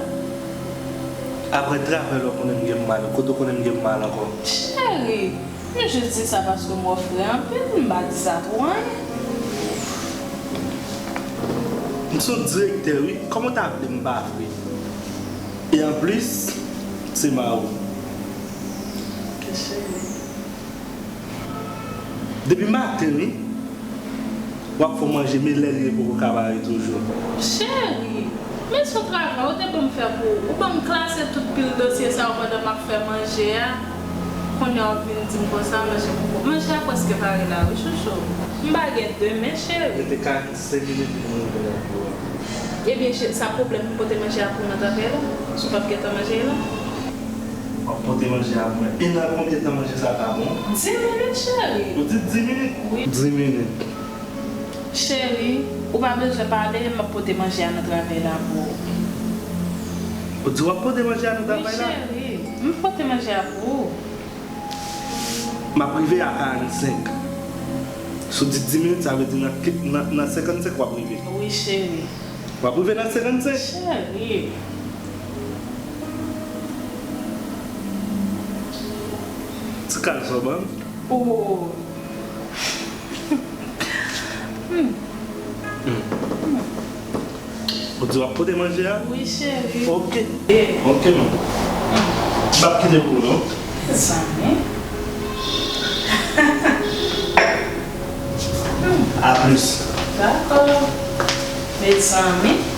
Apre travay la, w konnen m gen mal. Kote w konnen m gen mal ankò? Cheri, m jis di sa paske m wè w frè anpil, m pa di sa pou anyen. M se yon direktè, wi. Kòman w ta vle m pa vre? E anplis, se mari w. Cheri. Depi maten, wi. W ap fè w manje, men lè l ye poko ka pare toujou. Cheri, men sou travay ou te ban m fè pou ou. Ou ban m klase tout pil dosye sa yo pandan m ap fè manje a. Kounye a w ap vin di m konsa, manje poko. Manje a prèske pare la, wi, chouchou. M pa gen demen, cheri. Rete karannsenk minit pou mwen rive nan biwo a. Ebyen, cheri, sa pwoblèm pou m pote manje a pou ou nan travay la? Si w p ap gentan manje la? W ap pote manje a pou mwen. E nan konbyen tan manje sa ka bon? Dis minit, cheri. Ou di dis minit? Wi. Dis minit. Cheri, ou pa bezwen pale, m ap pote manje a nan travay la pou ou. Ou di w ap pote manje a nan travay la? Wi, cheri, m pote manje a pou ou. M ap rive a karannsenk. Si w di dis minit, sa vle di nan, nan, nan senkannsenk w ap rive. Wi, cheri. W ap rive nan senkannsenk? Cheri. Ti kal sa w ban m? Oh. Hmm. Hmm. Ou di w ap pote manje a? Wi, cheri. Ok. Eh. Ok, man. Hmm. M p ap kite pou ou, non. Mezanmi. A plis. Dakò. Mezanmi.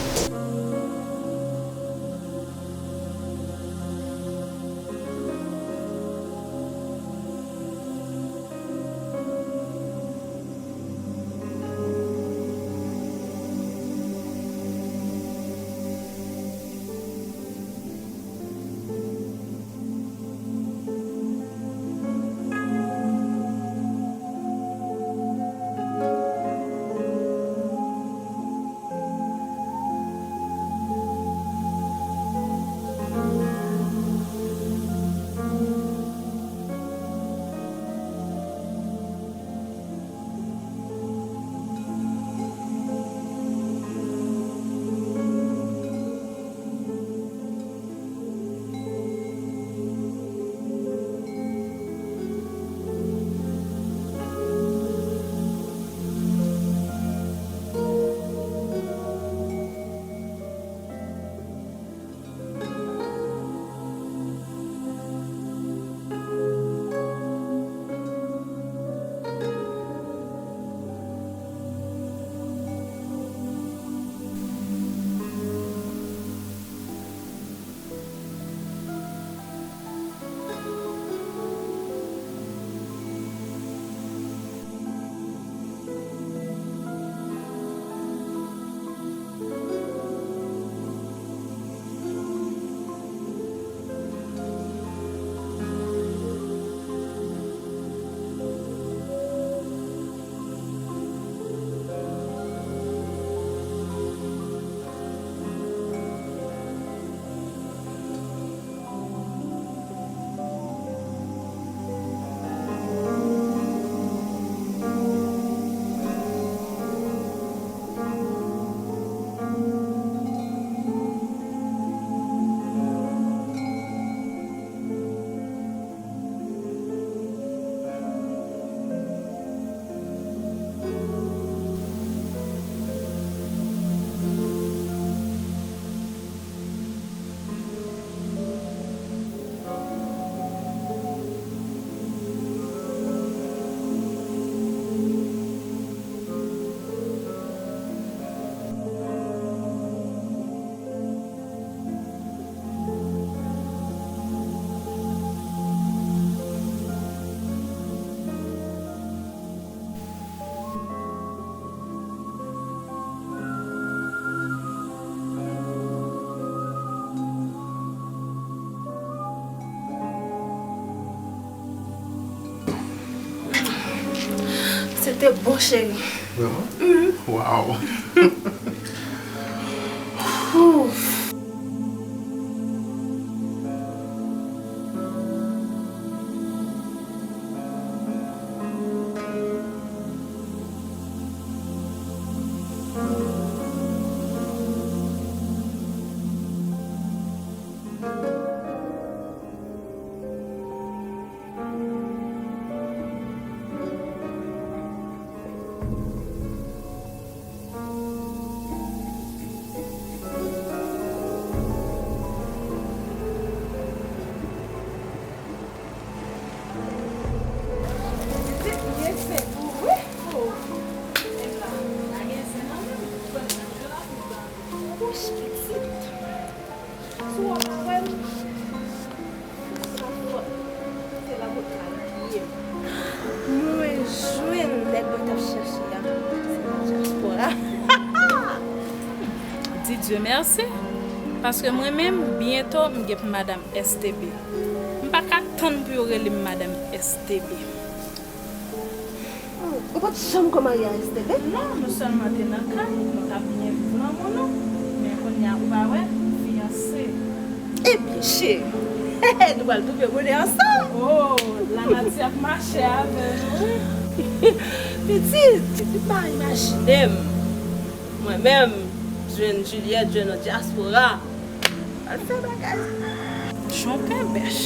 Se te bon, cheri. Vrèman? Mhm. Waw. Ouf. Dye mèsi, paske mwen menm, byento, m gen pou madanm S T B. M pa ka tann pou yo rele m madanm S T B. Hmm, ou pa t janm ko marye a S T B? Non, nou sèlman te nan kay, nou t ap byen viv lanmou nou. Men kounye a, ou pa wè, fiyanse. Ebyen, cheri, nou pral twouve bonè ansanm. Oh, lanati ap mache avè nou, wi. Pitit, pitit pa imajine m. Mwen menm, jwenn Juliette, jwenn nan dyaspora. Al fè bagay. Jan w fè bèch.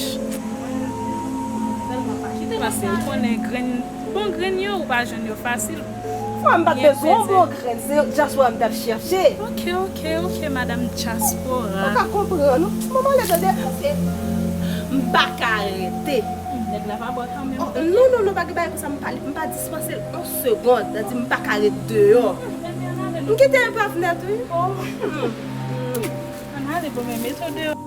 Tèlman pa kite pase, ou konnen grenn, bon grenn yo, ou pa jwenn yo fasil. Fwa m pa t bezwen yon bon grenn, se dyaspora m t ap chèche. Ok, ok, ok, madanm dyaspora. Ou ka konprann, non? Manman lè tande, paske m pa ka rete. Nèg la pa bò kanmenm. Oh, non, non, non, pa gen bagay konsa, m pa, m pa dispanse l yon segonn. Sa di m pa ka ret deyò. M kite l pa fenèt, wi. Oh. Hmm. Ann ale, bon, men mete w deyò.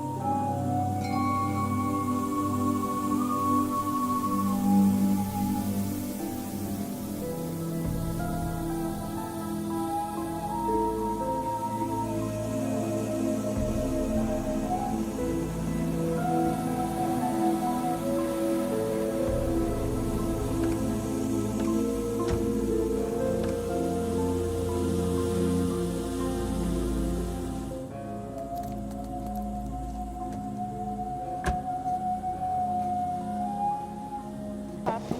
Papi.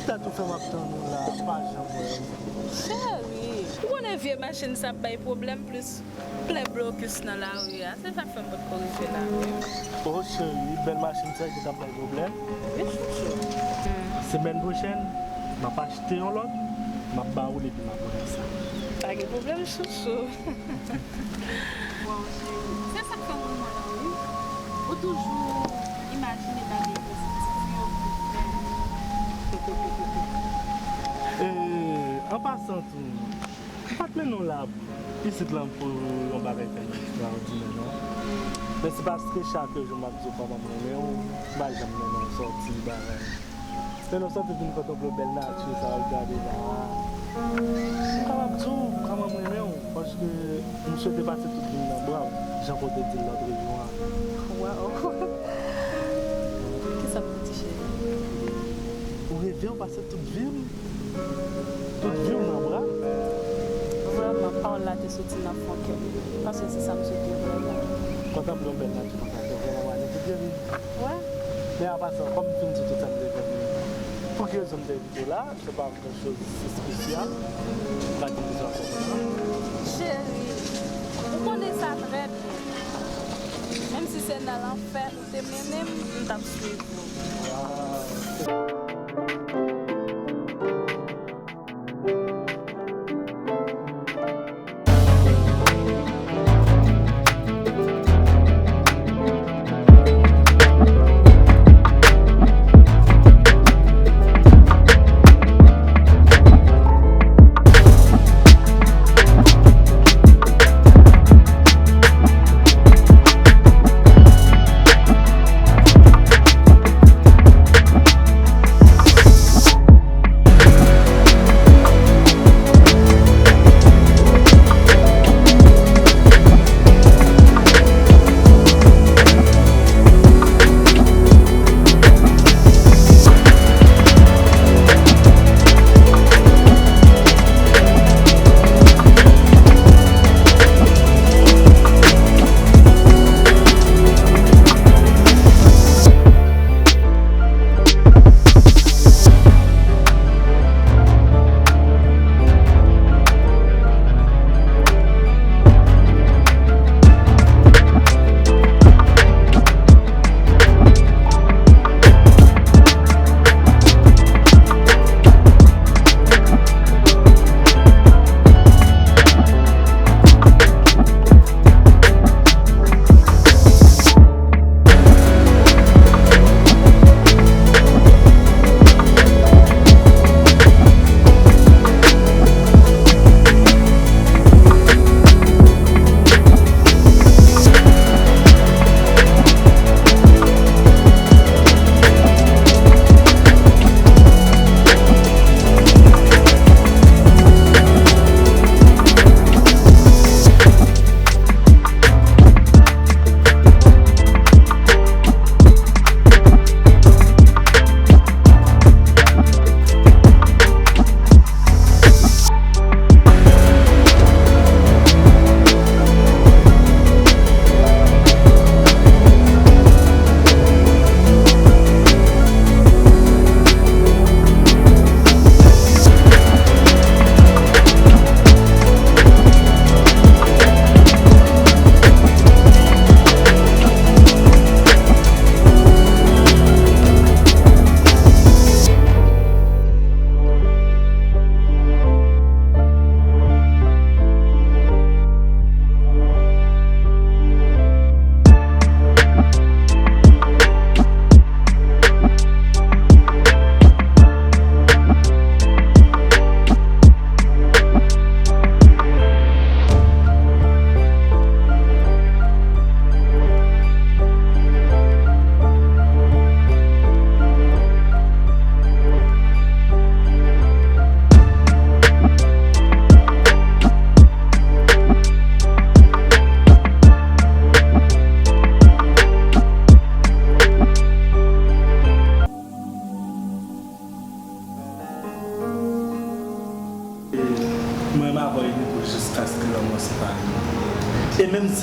Tèt ou fè m ap tann ou la, pa janm wè m. Cheri, ou konnen vye machin sa ap bay pwoblèm plis plen blokis nan lari a. Se sa k fè m potko rive la menm. Oh, cheri, bèl machin sa ki t ap bay pwoblèm. Wi, chouchou. Semèn pwochèn, m ap achte yon lòt, m ap ba ou l epi m ap rann sa. Pa gen pwoblèm, chouchou. Waw, cheri, se sa k fè m renmen w la, wi. Ou toujou imajine bagay pozitif yo pou mwen. E, an pasan tou, m pa t mennen w la isit la pou yon bagay tèlman ekstraòdinè, non. Men se paske chak jou m ap di w kòman m renmen w, m pa janm mennen w sòti bagay. Men nou sòti vin kote yon bèl nati sa w ap gade la a. M kapab di w kòman m renmen w, paske m swete pase tout vi m nan bra w, jan ke w te di l lòt jou an. Waw! Kisa m te di, cheri? Ou reve w pase tout vi m, tout vi w nan bra m? Vrèman, pawòl la te soti nan fon kè m, paske se sa m swete vrèman. Kontan pou yon bèl nati konsa, se vrèman magnifique, cheri. Wè. Men apa sa, kòm m fin di tout sa m te gen pou m, pou ki rezon m te envite w la, se pa yon choz espesyal. M pa gen bezwen fè sa. Cheri, ou konnen sa trè byen. Menm si se nan lanfè ou te mennen m, m t ap swiv ou. Waw.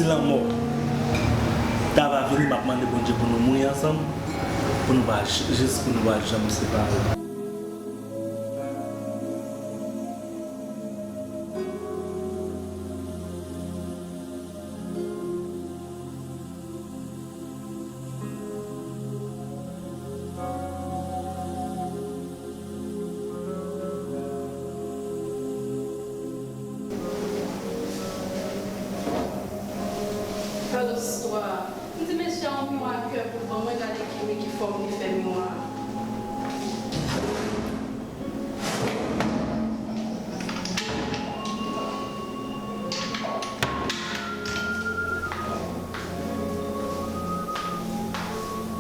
Lanmò ta va vini, m ap mande Bondye pou nou mouri ansanm, pou nou pa j-, jis pou nou pa janm separe. Alo, Sistwa. M di mesye a yon miwa kè pou l ban mwen gade ki, ki fòm li fè miwa a.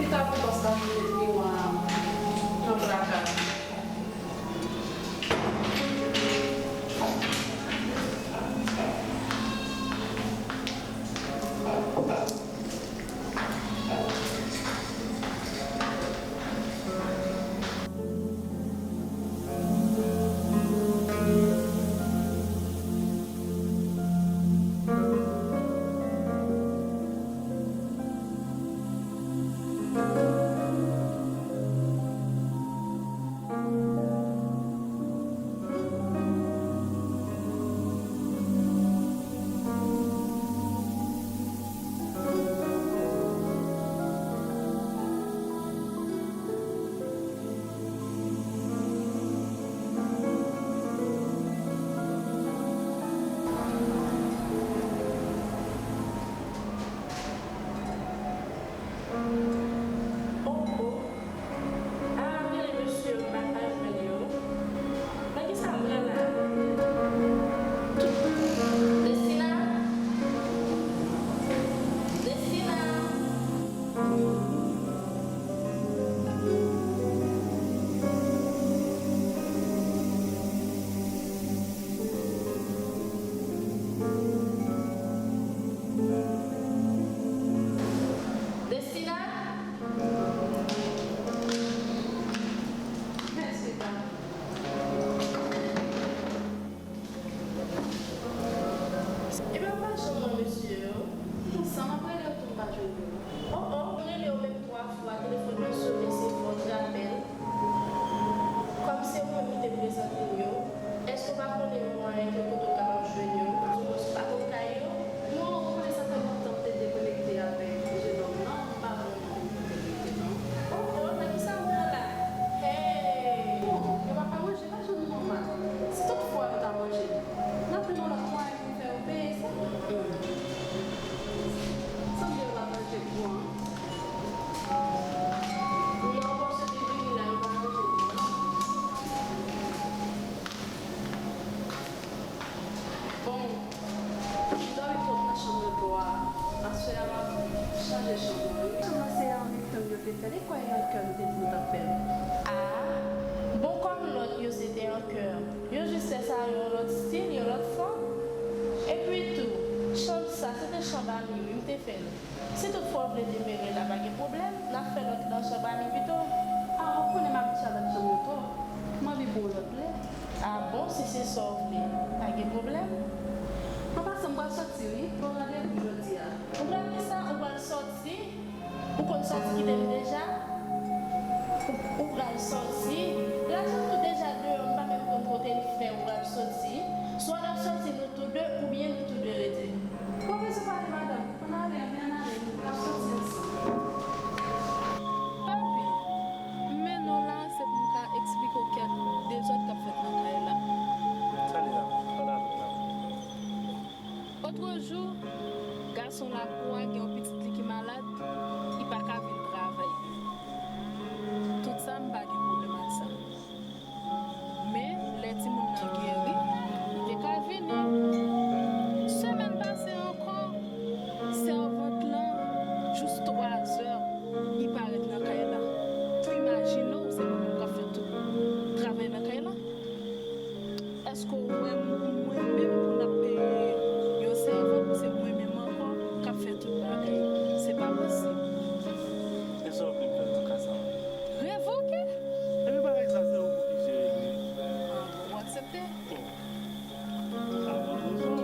Pita pou bòs la vin met miwa a nan plaka. Oh, oh. Ah, m rele mesye yo, m pa ka jwenn yo. Nan kisa m pran la? Destina? Destina? Destina? Mèsi, pa. Ebyen, m pa janm wè mesye yo. Konsa, m ap rele yo tou, m pa jwenn yo. Oh, oh, m rele yo menm twa fwa, telefòn nan sonnen, se vòt rapèl. Kòm se ou menm ki te prezante m yo, èske w pa konnen yon mwayen ke kote w kapab jwenn yo? Oudimwens, ou pa konn kay yo? Non, ou konnen sa fè lontan m te dekonekte avèk jenòm nan, m pa vrèman konn kote l rete non. Oh, oh, nan kisa m pran la? Hey! Bon, yo pa ka manje lajan nou nòmal. Si tout fwa yo ta manje, n ap jwenn yon lòt mwayen pou n fè yo peye sa. Hmm. Sanble yo pa manje pou an. Non, paske te vini la, yo pa manje pou an. Bon, m dòmi twòp nan chanm repo a. Aswè a, m ap chanje chanm nan, wi. Chanm nan se avèk tanm yo te fè l, e kwè e an kè nou te di nou t ap fè l. Ah, bon, kòm lòt yo se te an kè. Yo jis fè sa yon lòt stil, yon lòt fòm. Epi tou, chanm sa, se te chanm a mi wi m te fè l. Si tout fwa w vle demere la, pa gen pwoblèm, n a fè lòt lan chanm a mi pito. Ah, ou konnen m abitye a lòt chanm yo twòp. M anvi ba w lòt lè. Ah bon, si se sa w vle, pa gen pwoblèm. An pasan, m pral sòti wi, gen yon randevou jodi a. Ou pral fè sa, ou pral sòti? Ou konn sòti kite m deja? Ou, ou pral sòti? Lajan tou deja deyò, m pa menm konn kote l fè ou pral sòti. Swa n ap sòti nou tou de, oubyen nou tou de rete. Pa bezwen pale, madanm. Ann ale, ann ale, n ap sòti ansanm. Papi, m mennen w la, se pou m ka eksplike w kèk dezòd k ap fèt nan kay la. Ann ale, ann ale avè m la. Otrejou, gason lakou a gen yon pitit li ki malad, li pa ka vin travay. Tout sa, m pa gen pwoblèm ak sa. Men, lè timoun nan geri, li te ka vini. Semèn pase ankò, sèvant lan, jis twazè, li parèt nan kay la. Ou imajine w, se mwen menm k ap fè tout travay nan kay la? Èske w wè m, mwen menm pou n ap peye yon sèvant, se mwen menm ankò k ap fè tout bagay? Se pa posib. E sa w vle m fè nan ka sa a? Revoke? Epi bagay sa se ou ki jere li. Ah, bon, ou aksepte? Bon. Avèk rezon.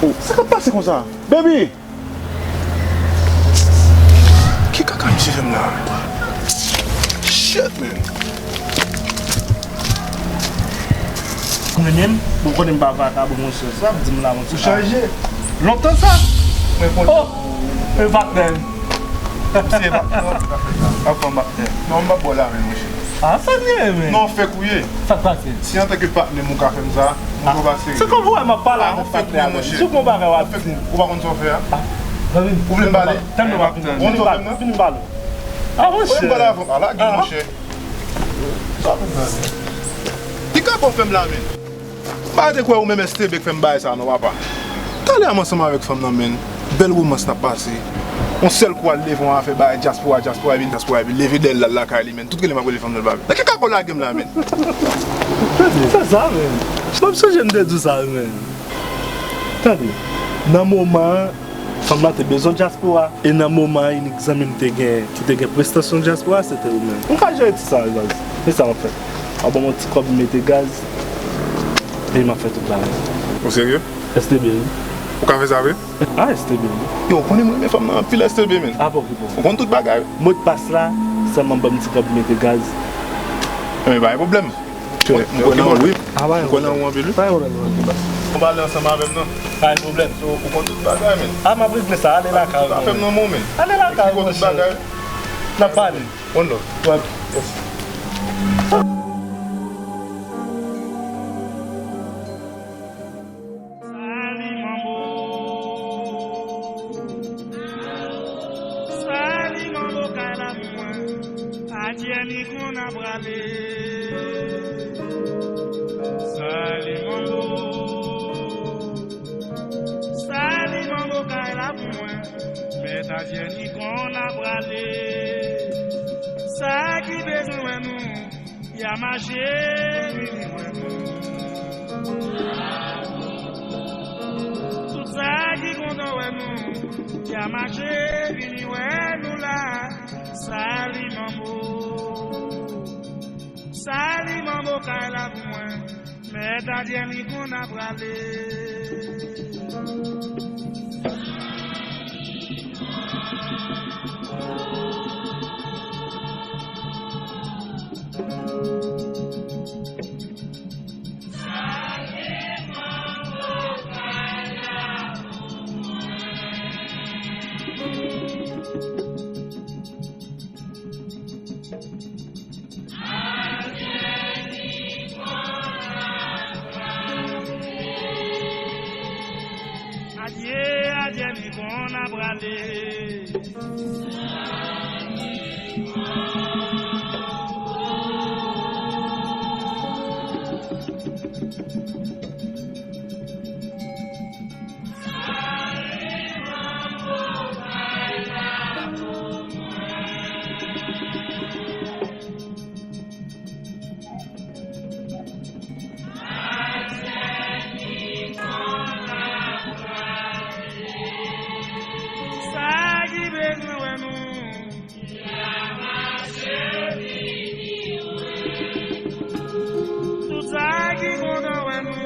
Oh, sa k ap pase konsa? Baby! Ki kaka misye fè m la? Shit, man! Mwen menm, bon, konnen m pa vakabon, monchè. Sa ap di m la, monchè. Ou chaje? Lontan sa? Mwen kontan. Oh! E patnè. Misye patnè, non, m pa fè sa. M ap pran patnè. Non, m p ap ba w la men, monchè. Ah, sa l ye, men? Non, fèk ou ye. Sa k pase? Si antanke patnè m ou ka fè m sa, mwen pa sere. Se kòm ou wè m ap pale avèk patnè a, men. Sou kon bagay w ap di. Ou pa konn sa w fè a? Ou vle m pale? Tèlman w ap vin pale. Vin pale. Ah, monchè. Ou vle m pale avè w? Ala gen, monchè. Ki kaka w fè m la, men? M pa te kwè ou menm S T B k fè m bagay sa non, papa. Talè a m ansanm avèk fanm nan, men. Bèl womans n ap pase. Yon sèl kou al leve yon afè bagay dyaspora, dyaspora, epi dyaspora, epi leve dèyè l al lakay li, men. Tout rele m ap rele fanm nan, l pa vin. Nan ki kaka w lage m la, men? Tande, se sa, men. M ap sonje m te di w sa, men. Tande, nan moman an, fanm nan te bezwen dyaspora. E nan moman an, inik zanmi m te gen, ki te gen prestansyon dyaspora, se te ou menm. M ka jere ti sa, baz. Se sa m ap fè. W ap ban m yon ti kòb, m mete gaz, e m ap fè tout bagay. Ou serye? S T B, wi. Ou ka fè sa vre? Ah, S T B, wi. Yo, ou konnen mwen renmen fanm nan anpil, S T B, men. Ah, bon, ki bon. Ou konn tout bagay. Modpas la, sèlman ban m ti kòb, m mete gaz. Men pa gen pwoblèm. M kwè nan ou, wi. M kwè nan ou anpil, wi. Pa gen pwoblèm, pa gen pwoblèm. Ou pale ansanm avè m, non. Pa gen pwoblèm. So, ou konn tout bagay, men. Ah, m ap regle sa. Ale lakay ou, pa fè m nan men w, men. Ale lakay ou, monchè. N ap pale. One love. Wè. Yes. Sali manbo. Sali manbo kay la pou mwen. Adyè ni konn a prale. Sali manbo. Sali manbo kay la pou mwen. Mèt adyè ni konn a prale. Sa ki bezwen wè nou. Y a mache vini wè nou. Tout sa ki kontan wè nou, y a mache vini wè nou la. Sali manbo. Sali manbo kay la pou mwen. Mèt adyè ni konn a prale. Adyè, adyè, ni konn a prale. Sa ki bezwen wè nou. Tout sa ki kontan wè nou.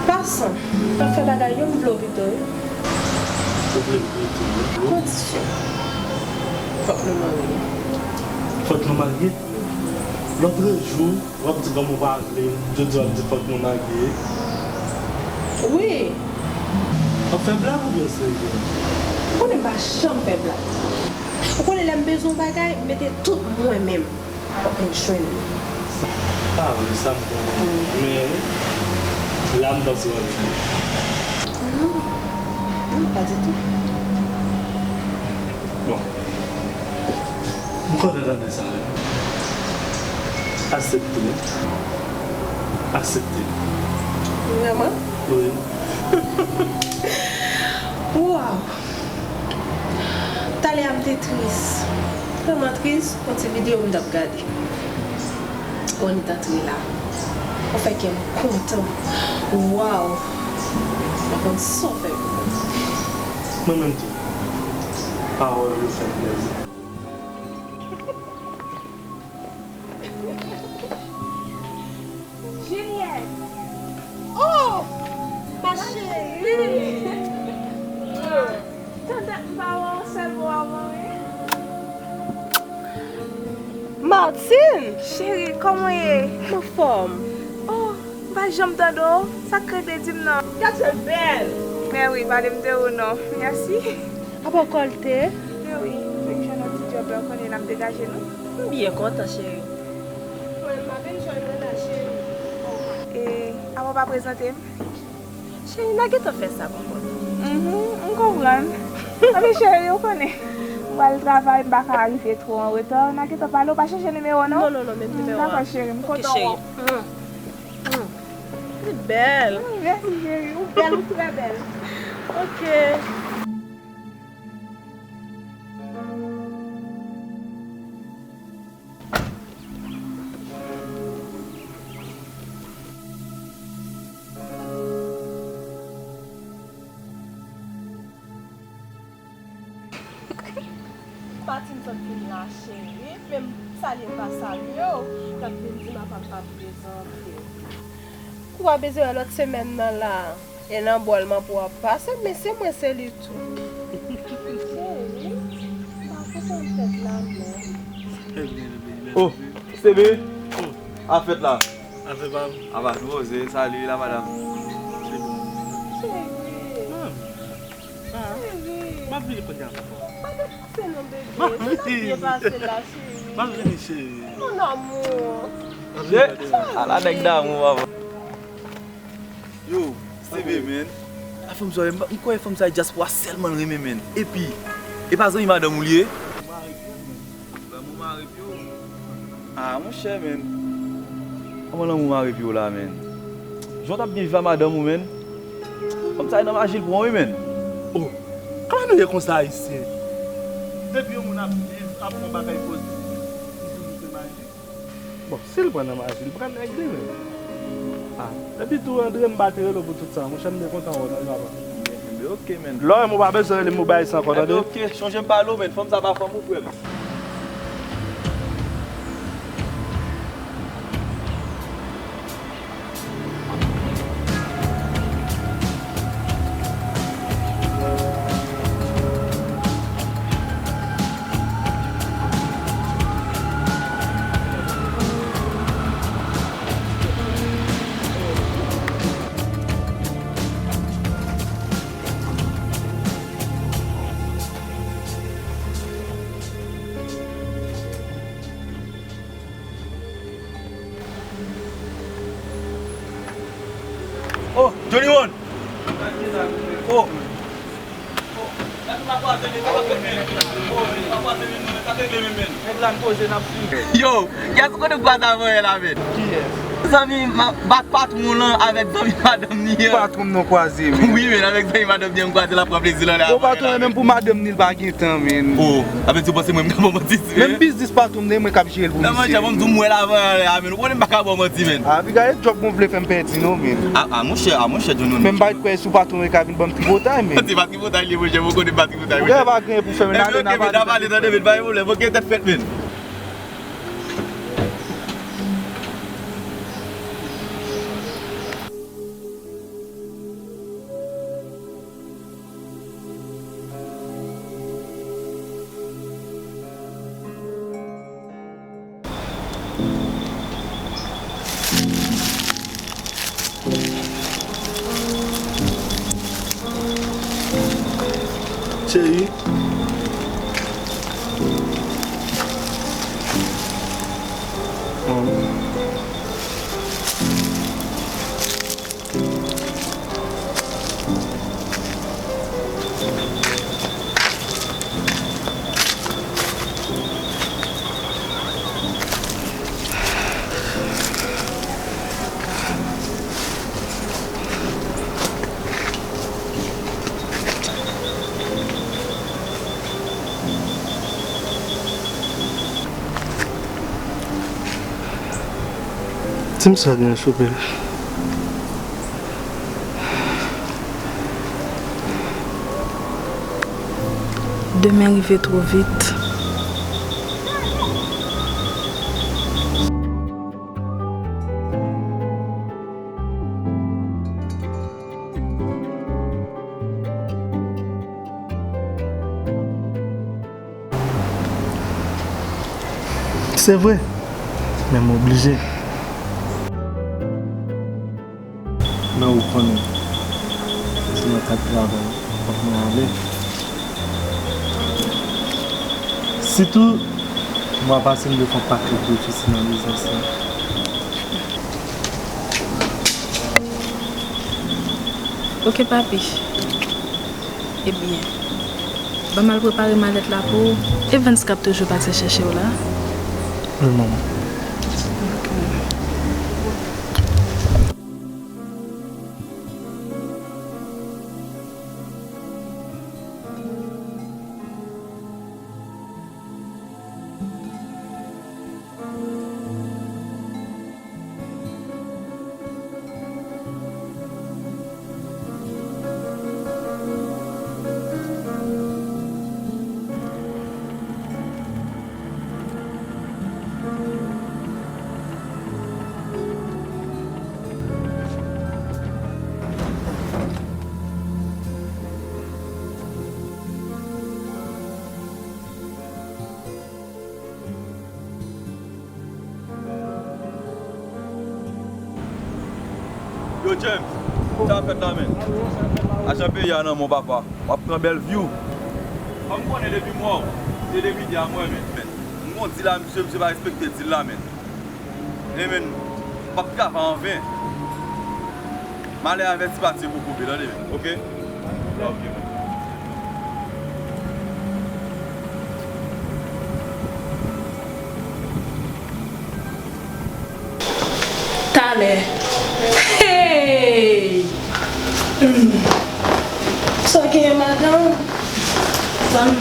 Pasan, pa fè bagay yo, m vle w pito wi. Ou vle m pito wi? Kondisyon. Fòk nou marye. Fòk nou marye? Lòtrejou, w ap di kòman w pa vle, jodi a w ap di fòk nou marye. Wi. W ap fè blag oubyen w serye? Ou konnen m pa janm fè blag. Ou konnen lè m bezwen yon bagay, m mete tout mwen menm. Fòk mwen jwenn li. Pa vre, sa m konnen. Men, la m panse w ap di. Non, non, pa ditou. Bon. M kontan tande sa, wi. Aksepte. Aksepte. Vrèman? Wi. Waw! Talè a m te tris. Tèlman tris, yon ti videyo m t ap gade. Ronnie t antre la. Ou fè kè m kontan. Waw! M pa konn sa w fè pou mwen. Mwen menm tou. Pawòl yo fè m plezi. Juliette! Oh! Ma chérie! Tann dat m pa wè w, sèl bò a mwen ye. Martine! Cheri, kòman w ye? M anfòm. Oh, m pa janm tande w. Sa k rete, di m non. Gad jan l bèl! Mè wi, pale m de ou non. Mèsi. Apa w kòlte? Mè wi, m vin jwenn yon ti djòb la, w konnen n ap degaje nou. M byen kontan, cheri. Mwen, m ap enjoy mwen la, cheri. E, apa w pa prezante m? Cheri, n a gentan fè sa, konprann. Mhm, m konprann. Anben, cheri, ou konnen. M pral travay, m pa ka rive twò an reta. N a gentan pale, ou pa chanje nimewo, non? Non, non, non, menm nimewo a. Dakò, cheri, m kontan wè w. Li bèl. Mm, mèsi, cheri. Ou bèl, ou trè bèl. Ok. Martine sot vin la, cheri. Menm salye m pa salye w. L ap vin di m apa m pa prezante. Ou pa bezwen wè lòt semèn nan la. E nan bòl man pou w ap pase, men se mwen, se li tou. Cheri, pa kontan fèt la, non. Oh, Steve, a fèt la. Afè pa m. Apa, nou poze, sali la, madanm. Se bon. Cheri. Non. Ah, m ap vini kounye a, papa. Pa depanse non, bebe. Se la byen pase la, cheri. M ap vini, cheri. Mon amour. Ala nèg damou, papa. Yo, Steve, man. A fanm sa, m, m kwè fanm sa dyaspora sèlman l renmen, man. Epi, e pa zanmi madanm ou li ye? Lanmou mare pye w. Ah, monchè, man. Kòman lanmou mare pye w la, man? Jan w t ap byen viv a madanm ou, man. Fanm sa nan maji l pran, wi, man. Oh, kòman nou ye konsa, Ayisyen? Depi yon moun ap viv, ap fè yon bagay pozitif, li toujou se maji. Bon, si l pran nan maji, li pran nèg li menm. Ah, epi tou, Andre, m pa te rele w pou tout sa. Monchè, m byen kontan wè w, tande, papa. Enben, ok, man. Lè w renmen w pa bezwen rele m pou bagay sa ankò, tande? Enben, ok, chonje m pale w, man. Fanm sa pa fanm ou, frè m. Oh, Johnny One! Oh! Yo, yas ou konnen kwaze avanyè la, men. Kiyès? Zanmi ma-, bak patwon lan avèk zanmi madanm ni an. Patwon m nan kwaze, men. Wi, men, avèk zanmi madanm ni an m kwaze l ap pran plezi l anlè avanyè la. Bon, patwon an menm pou madanm ni l pa gen tan, men. Oh, sa vle di ou panse mwen m ka ba w manti, si, men. Menm biznis patwon m nan, e mwen k ap jere l pou misye. Non, monchè, bon, m di w m wè l avanyè la, men. Ou konnen m pa ka ba w manti, men. Ah, piga e djòb mwen vle fè m pèdi, non, men. Ah, ah, monchè, ah, monchè, Johnny, men m pa t kwè si w patwon e ka vin ban m tripotay, men. Ti pa tripotay li ye, monchè, mwen konnen pa tripotay, monchè. Ou gen pa gen pou fè, men. Ebyen, ok, men n a pale, tande, men, pa gen pwoblèm. Ok, tèt fèt, men. Cheri. Di m sa byen, souple. Demen rive twò vit. Se vre, men m oblije. Men ou konnen, se nan kad travay fòk mwen ale. Sitou, mwa pase m te fè yon pakèt defisi nan biznis lan. Ok, papi. Ebyen, ban m al prepare malèt la pou ou. Evans k ap toujou pase chèche w la. Wi, manman. Yo, James, sa ap fèt la, men? Lajan peyi a nan men w, papa. W ap pran bèl vi w. Kòm m konnen depi m wè w, se depi di a mwen, men. M gon dil a misye, misye pa respekte dil la, men. E men, m p ap travay anven. Malè avèti pati pou koupe, tande, men. Ok? Ok, men. Talè. Hey! Hmm. Sa w genyen, madanm? Ban m.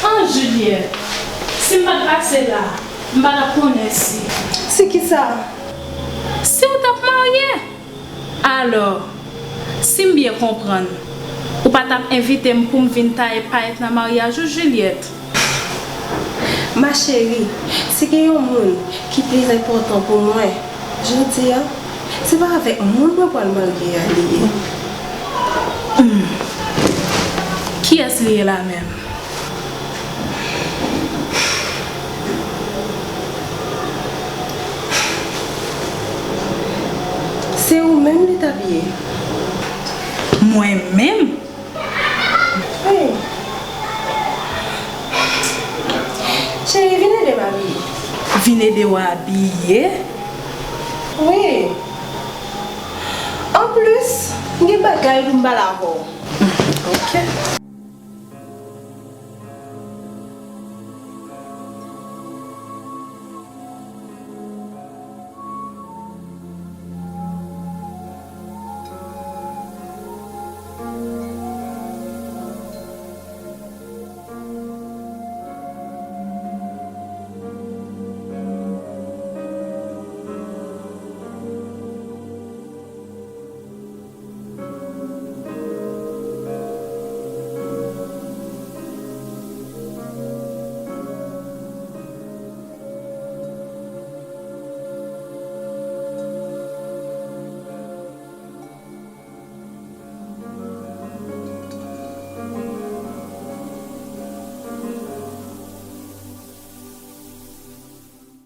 Ah, Juliette, si m pa t pase la, m pa t ap konnen si. Si kisa? Si w t ap marye. Alò, si m byen konprann, ou pa t ap envite m pou m vin taye payèt nan maryaj ou, Juliette? Ma chérie, si gen yon moun ki plis enpòtan pou mwen, jodi a, se pa avèk moun mwen pral marye a li ye. Hmm. Kiyès li ye la menm? Se ou menm li t ap ye. Mwen menm? Wi. Cheri, vin ede m abiye. Vin ede w abiye? Wi. Anplis, m gen bagay pou m pale avè w. Ok.